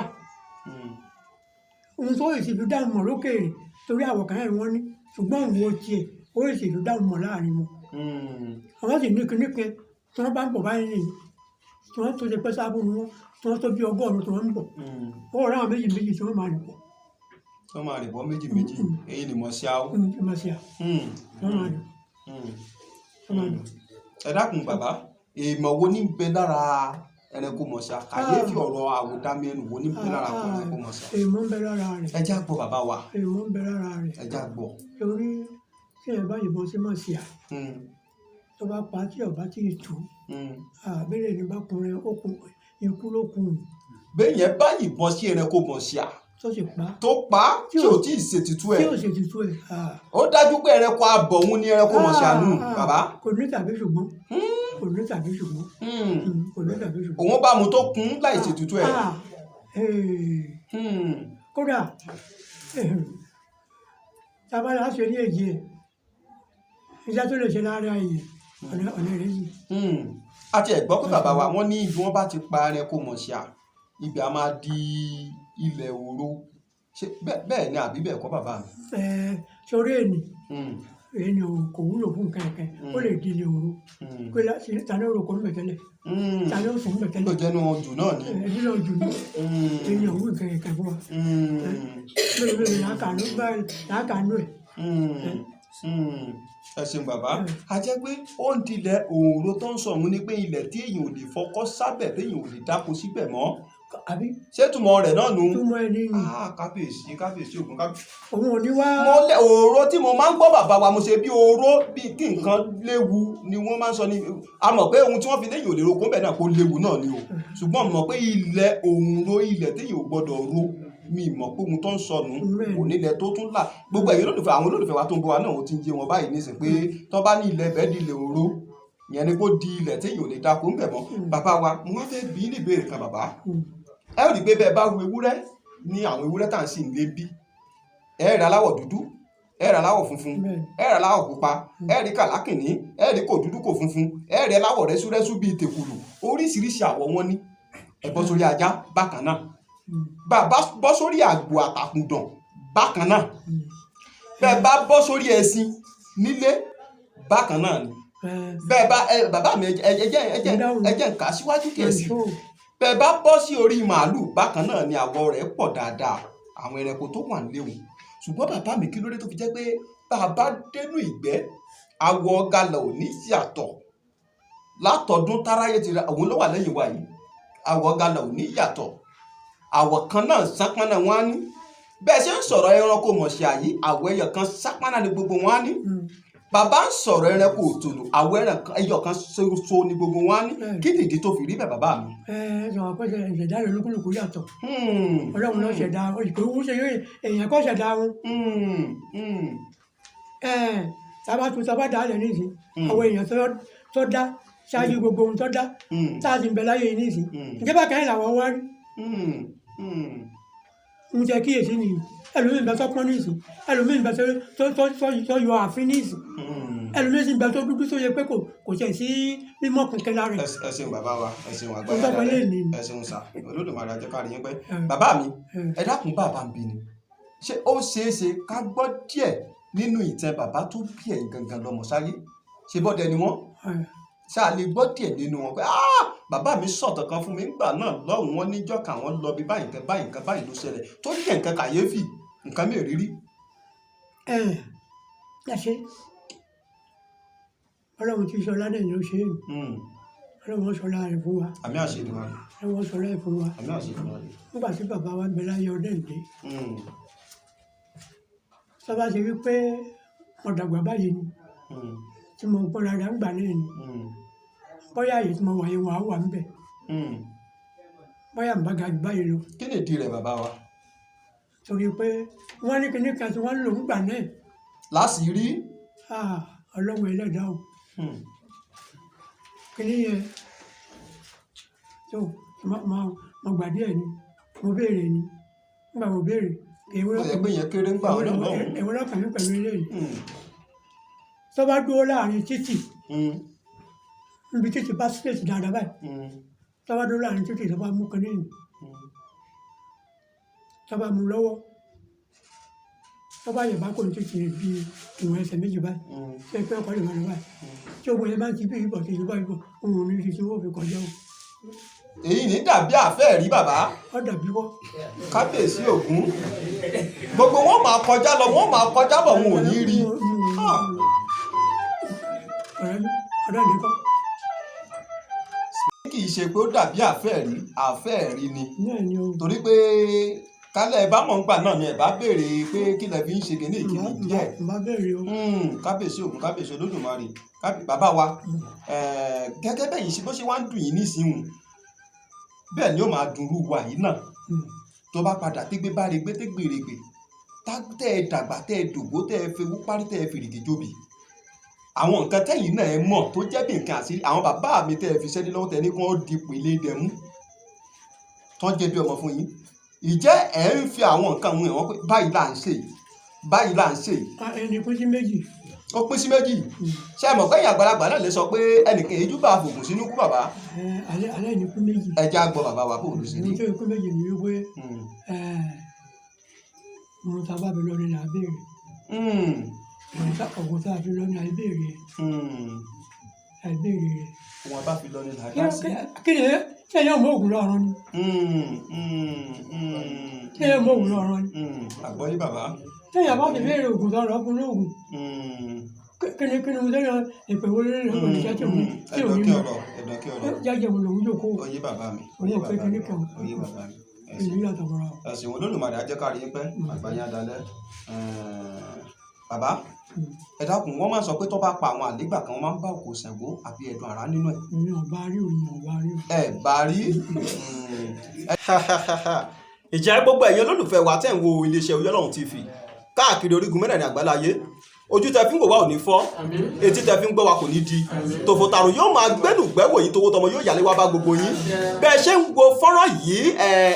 Ohun tó sì fi dáhùn mọ̀ lókèèrè torí àwọ̀ kan náà ni wọ́n ní, ṣùgbọ́n òun wo tiẹ̀ ó sì fi dáhùn mọ̀ láàrin wọn. Àwọn sì ní kinní kan tí wọ́n bá ń bọ̀ báyìí nìyí, tí wọ́n tó ṣe pẹ́ sábò ni wọ́n, tí wọ́n tó bí 100 tí wọ́n ń bọ̀, ó rà àwọn méjì méjì tí wọ́n máa rìn pọ̀. Tí wọ́n máa rìn bọ́ méjì méjì, èyí ni mọ̀ṣá o. Mọ̀ṣá wọ́n máa rìn, wọ́n máa rìn. Ẹ dákun bàbá, èèmọ̀ wo ní bẹ lára ẹranko mọ̀ṣá? Kàyéfì ọ̀rọ̀ àwòdámi ẹnu wo ní bẹ lára ẹranko mọ̀ṣá? Èèmọ̀ ń bẹ lára rẹ̀. Ẹ já gbọ́, bàbá wa. Èèmọ̀ ń bẹ lára rẹ̀. Ẹ já gbọ́. Torí tí ẹ bá yìnbọn sí mọ̀ṣá, tó bá pa tí ọba tí ì tú, àbẹ̀rẹ̀ ní bá kunrin ó kun ikú ló kun. Béèyàn bá yìnbọn sí ẹranko mọ̀ṣá tó sì pa, tó pa tí ò tí ì ṣètìtú ẹ̀, tí ò ṣètìtú ẹ̀, ó dájú pé ẹranko abọ̀hún ni ẹranko mọ̀ṣá nù, bàbá. Kò ní tàbí ṣùgbọ́n. Kò ní tàbí ṣùgbọ́n. Kò ní tàbí ṣùgbọ́n. Òun bá mu tó kún láì ṣètùtù ẹ̀. Ah, kódà tábàlà ṣe ní èjì ẹ̀, iṣẹ́ tó lè ṣe lára èèyàn, ọ̀nà rẹ̀ yìí. A ti ẹ̀ gbọ́ pé bàbá wa, wọ́n ní ibi wọ́n bá ti pa ẹranko mọ̀ṣíà, ibẹ̀ a máa di ilẹ̀ òro. Ṣé bẹ́ẹ̀ ni àbí bẹ́ẹ̀ kọ́, bàbá mi? Sórí ènì ènì ò kò wúlò fún nǹkan ẹ̀kẹ́, ó lè di ilé òru. Pé ta ló rò kó ń bẹ̀ tẹ́lẹ̀? Ta ló sùn ń bẹ̀ tẹ́lẹ̀? Ló jẹ́nu jù náà ni. Ẹbí lọ jù ní. Ènì ò wú nǹkan ẹ̀kẹ́ fún wa. Mélòó mélòó làákàánú báyìí làákàánú ẹ̀. Ẹ ṣeun bàbá. A jẹ́ pé ó ń dilẹ̀ òòró tó ń sọ òun ni pé ilẹ̀ tí èèyàn ò lè fọkọ́ sábẹ̀, téèyàn ò lè dáko síbẹ̀ mọ́. Àbí? Ṣé túmọ̀ rẹ̀ náà nu? Túmọ̀ ẹni nì. Ah, kábíyèsí, kábíyèsí ògùn, kábíyèsí. Òun ò ní wá. Mo lẹ òòró tí mo máa ń gbọ́, bàbá wa, mo ṣe bí òòró bíi kí nǹkan léwu ni wọ́n máa ń sọ ni. A mọ̀ pé ohun tí wọ́n fi léyìn ò lè roko bẹ́ẹ̀ náà kó léwu náà ni o, ṣùgbọ́n mo mọ̀ pé ilẹ̀ òòró, ilẹ̀ téèyàn ò gbọ́dọ̀ ro, mi mọ̀ pé ohun tó ń sọnù kò nílẹ̀ tó tún là. Gbogbo ẹ̀yin olólùfẹ́, àwọn olólùfẹ́ wa tó ń bọ̀ wá náà, ó ti ń yé wọn báyìí nísìn pé tó bá ní ilẹ̀ bẹ́ẹ̀ di ilẹ̀ òòró, ìyẹn ni kó di ilẹ̀ téèyàn ò lè dáko ń bẹ̀ mọ́. Bàbá wa, mo wá fẹ́ bi í ní ìbéèrè kan, bàbá. Ẹ rí i pé bẹ́ẹ̀ bá wo ewúrẹ́ ní àwọn ewúrẹ́ tá à ń sìn lé bí, ẹ rí aláwọ̀ dúdú, ẹ rí aláwọ̀ funfun, ẹ rí aláwọ̀ pupa, ẹ rí kàlákìnní, ẹ rí kò dúdú kò funfun, ẹ rí aláwọ̀ rẹ́súrẹ́sú bíi tèkùlù. Oríṣiríṣi àwọ̀ wọn ní. Ẹ bọ́ sórí ajá bákan náà, bàbá, bọ́ sórí àgbò àtàkùndàn bákan náà, bẹ́ẹ̀ bá bọ́ sórí ẹṣin nílé bákan náà ni. Bẹ́ẹ̀ bá ẹ bàbá mi, ẹ jẹ́ n kà síwájú díẹ̀ sí. Bẹ́ẹ̀ bá bọ́ sí orí màálù bákan náà ni, àwọ̀ rẹ̀ pọ̀ dáadáa, àwọn ẹranko tó wà nílé wọn. Ṣùgbọ́n bàbá mi, kí ló dé tó fi jẹ́ pé bàbá dénú ìgbẹ́, àwọ̀ galà ò ní yàtọ̀ látọdún táráyé ti ra òun ló wà lẹ́yìn wa yìí? Àwọ̀ galà ò ní yàtọ̀, àwọ̀ kan náà sápánà wọn á ní. Bẹ́ẹ̀ ṣe ń sọ̀rọ̀ ẹranko mọ̀ṣẹ́ àyí, àwọ̀ ẹyọ kan sápánà ni gbogbo wọn á ní. Bàbá ń sọ̀rọ̀ ẹranko òtòlù, àwọ̀ ẹyọ kan ṣoṣo ni gbogbo wọn á ní. Kí nìdí tó fi rí bẹ́ẹ̀, bàbá mi? Ẹ sọ̀rọ̀ pé ìṣẹ̀dá rẹ̀ olúkúlùkù yàtọ̀. Ọlọ́run ló ṣẹ̀dá, ìkòwú ṣe èèyàn kọ́ ṣẹ̀dá wọn. Tábà tún tábà dá lẹ̀ nísìn, àwọn èèyàn tó dá ṣáájú gbogbo ohun tó dá, tá a sì ń bẹ láyé yìí nísìn, ìjọba kan làwọn wá rí. Ń jẹ́ kíyèsí ni ẹlòmíì ń bẹ tó pọ́n nísìn, ẹlòmíì ń bẹ tó yọ àfin nísìn, ẹlòmíì sì ń bẹ tó dúdú tó yẹ pé kò tẹ̀ sí mímọ́ kankan lára Ẹ rẹ̀. Ẹ ṣeun bàbá wa, ẹ ṣeun. Ó Àgbàyà tọ́pẹ́ dáadáa. lé ní. Ẹ ṣeun sà, Olódùmarè á jẹ́ ká rí yín pẹ́. Bàbá mi, ẹ dákun, bàbá ń bí ni, ṣé ó ṣeé ṣe ká gbọ́ díẹ̀ nínú ìtàn bàbá tó bí ẹ̀yin gangan lọ́mọ sáyé? Ṣe bọ́dẹ ni wọ́n? Ṣá lè gbọ́ díẹ̀ nínú wọn pé, "Ah, bàbá mi sọ̀tàn kan fún mi nígbà náà lọ́hùn, wọn níjọ́ káwọn lọ bí báyìí, nǹkan báyìí, nǹkan báyìí ló ṣẹlẹ̀ tó jẹ́ nǹkan kàyéfì, nǹkan mẹ́rìírí"? Ẹ ẹ ṣe, Ọlọ́run tí sọlá náà ni ó ṣe é. Ọlọ́run ó sọlá rẹ̀ fún wa. Àmín àṣẹ Èdùmàrè. Ọlọ́run ó sọlá rẹ̀ fún wa. Àmín àṣẹ Èdùmàrè. Nígbà tí bàbá wa ń bẹ láyé, ọdẹ ìdè sábà ṣe wípé mo dàgbà báyìí ni tí mo gbọ́ dáadáa ń gbà náà ni, bóyá àyè tí mo wà yẹn wà á wà ń bẹ̀, bóyá ń bá ga jù báyìí lọ. Kí ni ìdí rẹ̀, bàbá wa? Torí pé wọ́n ní kinní kan tí wọ́n ń lò ń gbà náà. Láṣìírí. Ah, Ọlọ́run ẹlẹ́dàá o. Kinní yẹn tó mo gbà díẹ̀ ni mo béèrè ni, nígbà mo béèrè, èwo Ó yẹ pé yẹn kéré ń gbà wọn náà lọ́hùn. Èwo lọ́kàn mi pẹ̀lú eléyìí? Tó bá dúró láàrin títì, níbi títì bá straight dáadáa báyìí, tó bá dúró láàrin títì, tó bá mú kinní yìí, tó bá mú lọ́wọ́, tó bá yẹ̀ bá kò ní títì bí ìwọ̀n ẹsẹ̀ méjì báyìí, ṣé pé ọkọ̀ lè máa lọ báyìí, tí ogun yẹn bá ń ti bí ìbọ̀ tí ìbọ̀ ìbọ̀ òun ò ní rí tí wọ́n fi kọjá o. Èyí ní dàbí àfẹ́ rí, bàbá. Ó dàbí wọ́. Kábíyèsí Ògún, gbogbo wọn máa kọjá lọ, wọn máa kọjá bọ̀, wọn ò ní rí. Ah. Ọ̀rẹ́ ọ̀rẹ́ nìkan. Kì í ṣe pé ó dàbí àfẹ́ rí, àfẹ́ rí ni. Náà ni o. Torí pé kálẹ̀ ẹ bá mọ̀ nígbà náà ni ẹ bá béèrè pé kí lẹ fi ń ṣe kìíní ìkíni díẹ̀. N bá béèrè o. Kábíyèsí Ògún, kábíyèsí Olódùmarè. Bàbá wa, gẹ́gẹ́ bẹ́ẹ̀ yìí ṣe bó ṣe wá ń dùn yín nísìnyìí, bẹ́ẹ̀ ni ó máa dùn rú wa yìí náà tó bá padà tégbé bá regbé tégbèrègbè, tẹ́ ẹ dàgbà, tẹ́ ẹ dògbó, tẹ́ ẹ fewú parí, tẹ́ ẹ fèrègè jóbi. Àwọn nǹkan tẹ́yìn náà ẹ mọ̀ tó jẹ́ bí nǹkan àṣírí àwọn bàbá mi tẹ́ ẹ fi ṣẹ́ni lọ́wọ́ tẹ́ ní kí wọ́n di pèlè dẹ̀mú tán jẹ́ bí ọmọ fún yín, ìjẹ́ ẹ̀ ń fi àwọn nǹkan wọn wọ́n pé báyìí là ń ṣe yìí, báyìí là ń ṣe yìí? Ẹni pín sí méjì. Ó pín sí méjì. Ṣé ẹ mọ̀ pé ẹ̀yin àgbàlagbà náà lè sọ pé ẹnìkan èjú bá fògùn sínú kú bàbá? Ẹ, alẹ́ ní pín méjì. Ẹ já gbọ́ bàbá wa, bóòlù sí Ohun ni. tó pín méjì ni wípé ohun tá a bá fi lọ ni là á béèrè. Ohun tá a fi lọ ni à á béèrè, à á béèrè rẹ̀. Wọn bá fi lọ ní làdá sí. Kí ni ṣé ẹ̀yàn mọ ògùn lọ́rùn ni? Ṣé ẹ̀yàn mọ ògùn lọ́rùn ni? Àgbọ́yé bàbá. Téèyàn bá ti béèrè ògùn tó lọ fún lóògùn, kí ni mo téèyàn ìpè wo lórí rẹ̀ pẹ̀lú iṣẹ́ tí òun tí òun Ẹ̀dọ̀ kí ní ọ̀rọ̀, ẹ̀dọ̀ kí ọ̀rọ̀. Jẹ́jẹ́ òun lòún jókòó. Oyé bàbá mi. Òun ò pé kíní kan. Oyé bàbá mi. Ìlú yàtọ̀ mọ́ra o. Ẹ̀sìn wọn Olódùmarè á jẹ́ ká rí yín pẹ́, àgbáyé adalẹ́. Bàbá, ẹ dákun, wọ́n máa ń sọ pé tó bá pa àwọn àlégbà kan, wọ́n máa ń bá òkú Ṣàngó àbí ẹ̀dùn àrá nínú ẹ̀. Èmi ò bá rí òun, ò bá rí o. Ẹ bá rí. Ìjẹ́ gbogbo ẹ̀yin olólùfẹ́ wa tẹ̀ ń wo iléeṣẹ́ Oyèlọ́run TV káàkiri orígun mẹ́rẹ̀ẹ̀rin àgbáláyé, ojú tẹ fi ń wò wá ò ní fọ́, etí tẹ fi ń gbọ́ wa kò ní di, tòfòtàrò yóò máa gbẹ́nu gbẹ́wò yìí, towó tọmọ yóò yálé wá bá gbogbo yín. Bẹ́ẹ̀ ṣe ń wo fọ́nrán yìí,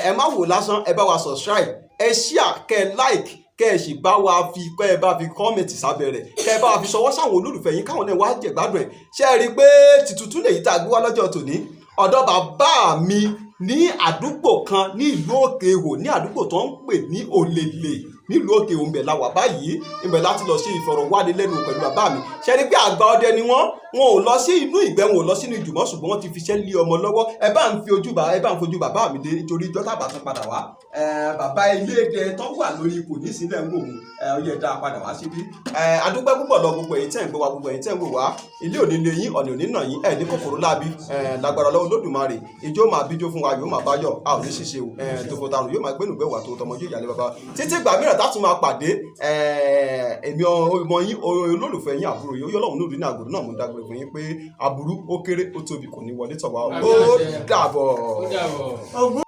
ẹ má wò lásán, ẹ bá wa subscribe, ẹ share, kẹ́ ẹ like, kẹ́ ẹ sì bá wa fi kẹ́ ẹ bá fi comment sábẹ́ rẹ̀, kẹ́ ẹ bá wa fi ṣọwọ́ sáwọn olólùfẹ́ yín káwọn náà wá jẹ̀gbádùn ẹ̀. Ṣé ẹ rí i pé tìtútù lèyí tá a gbé wá lọ́jọ́ tòní ọ̀dọ̀ bàbá mi ní àdúgbò kan ní ìlú Òkè Ihò, ní àdúgbò tó ń pè ní Òlèlè nílùú Òkè Ihò, ńbẹ̀ la wà báyìí, ńbẹ̀ láti lọ sí ìfọ̀rọ̀wánilẹ́nuwò pẹ̀lú bàbá mi. Ṣe ni pé àgbà ọdẹ ni wọ́n, wọn ò lọ sí inú ìgbẹ́, wọn ò lọ sínú ìjùmọ̀, ṣùgbọ́n wọ́n ti fiṣẹ́ lé ọmọ lọ́wọ́. Ẹ bá ń fojú bàbá mi dé, nítorí ìjọ tàbá tún padà wá, bàbá iléèdè tó wà lórí ipò nísìnyí ń wò ó, ẹ ó yẹ dá a padà wá síbí. Adúpẹ́ púpọ̀ lọ gbogbo ẹ̀yin tẹ́ ń gbọ́ wa, gbogbo ẹ̀yin tẹ́ ń wò wá. Ilé òní lé yín, ọ̀nà òní nà yín, ẹ̀ ní kòkòrò láabi. Lágbára lọ́wọ́ Olódùmarè, ijó máa bíjó fún wa, yóò máa bá yọ̀, a ò ní ṣìṣe o. Tòfòtàrùn yóò máa gbénú gbẹ̀wà tó tọmọ yóò yàlẹ́ bàbá títí ìgbà mìíràn tá a tún máa pàdé. Èmi ọmọ yín, olólùfẹ́ yín, àbúrò yín, Oyèlọ́run Nurudeen Àgòrò náà, mo dágbére fún yín pé aburú ó kéré ó tóbi kò ní wọlé tọ̀ wá o. Ó dàbọ̀. Ó dàbọ̀. Ogún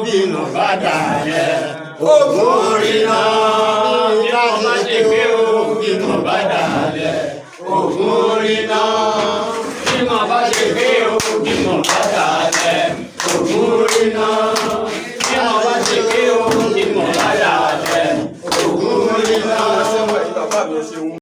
bínú bá dalẹ̀, ogún ríná. Bí wọ́n bá ṣe pé o, bínú bá dalẹ̀, ogún ríná. Bí wọ́n bá ṣe pé o, bínú bá dalẹ̀, ogún ríná.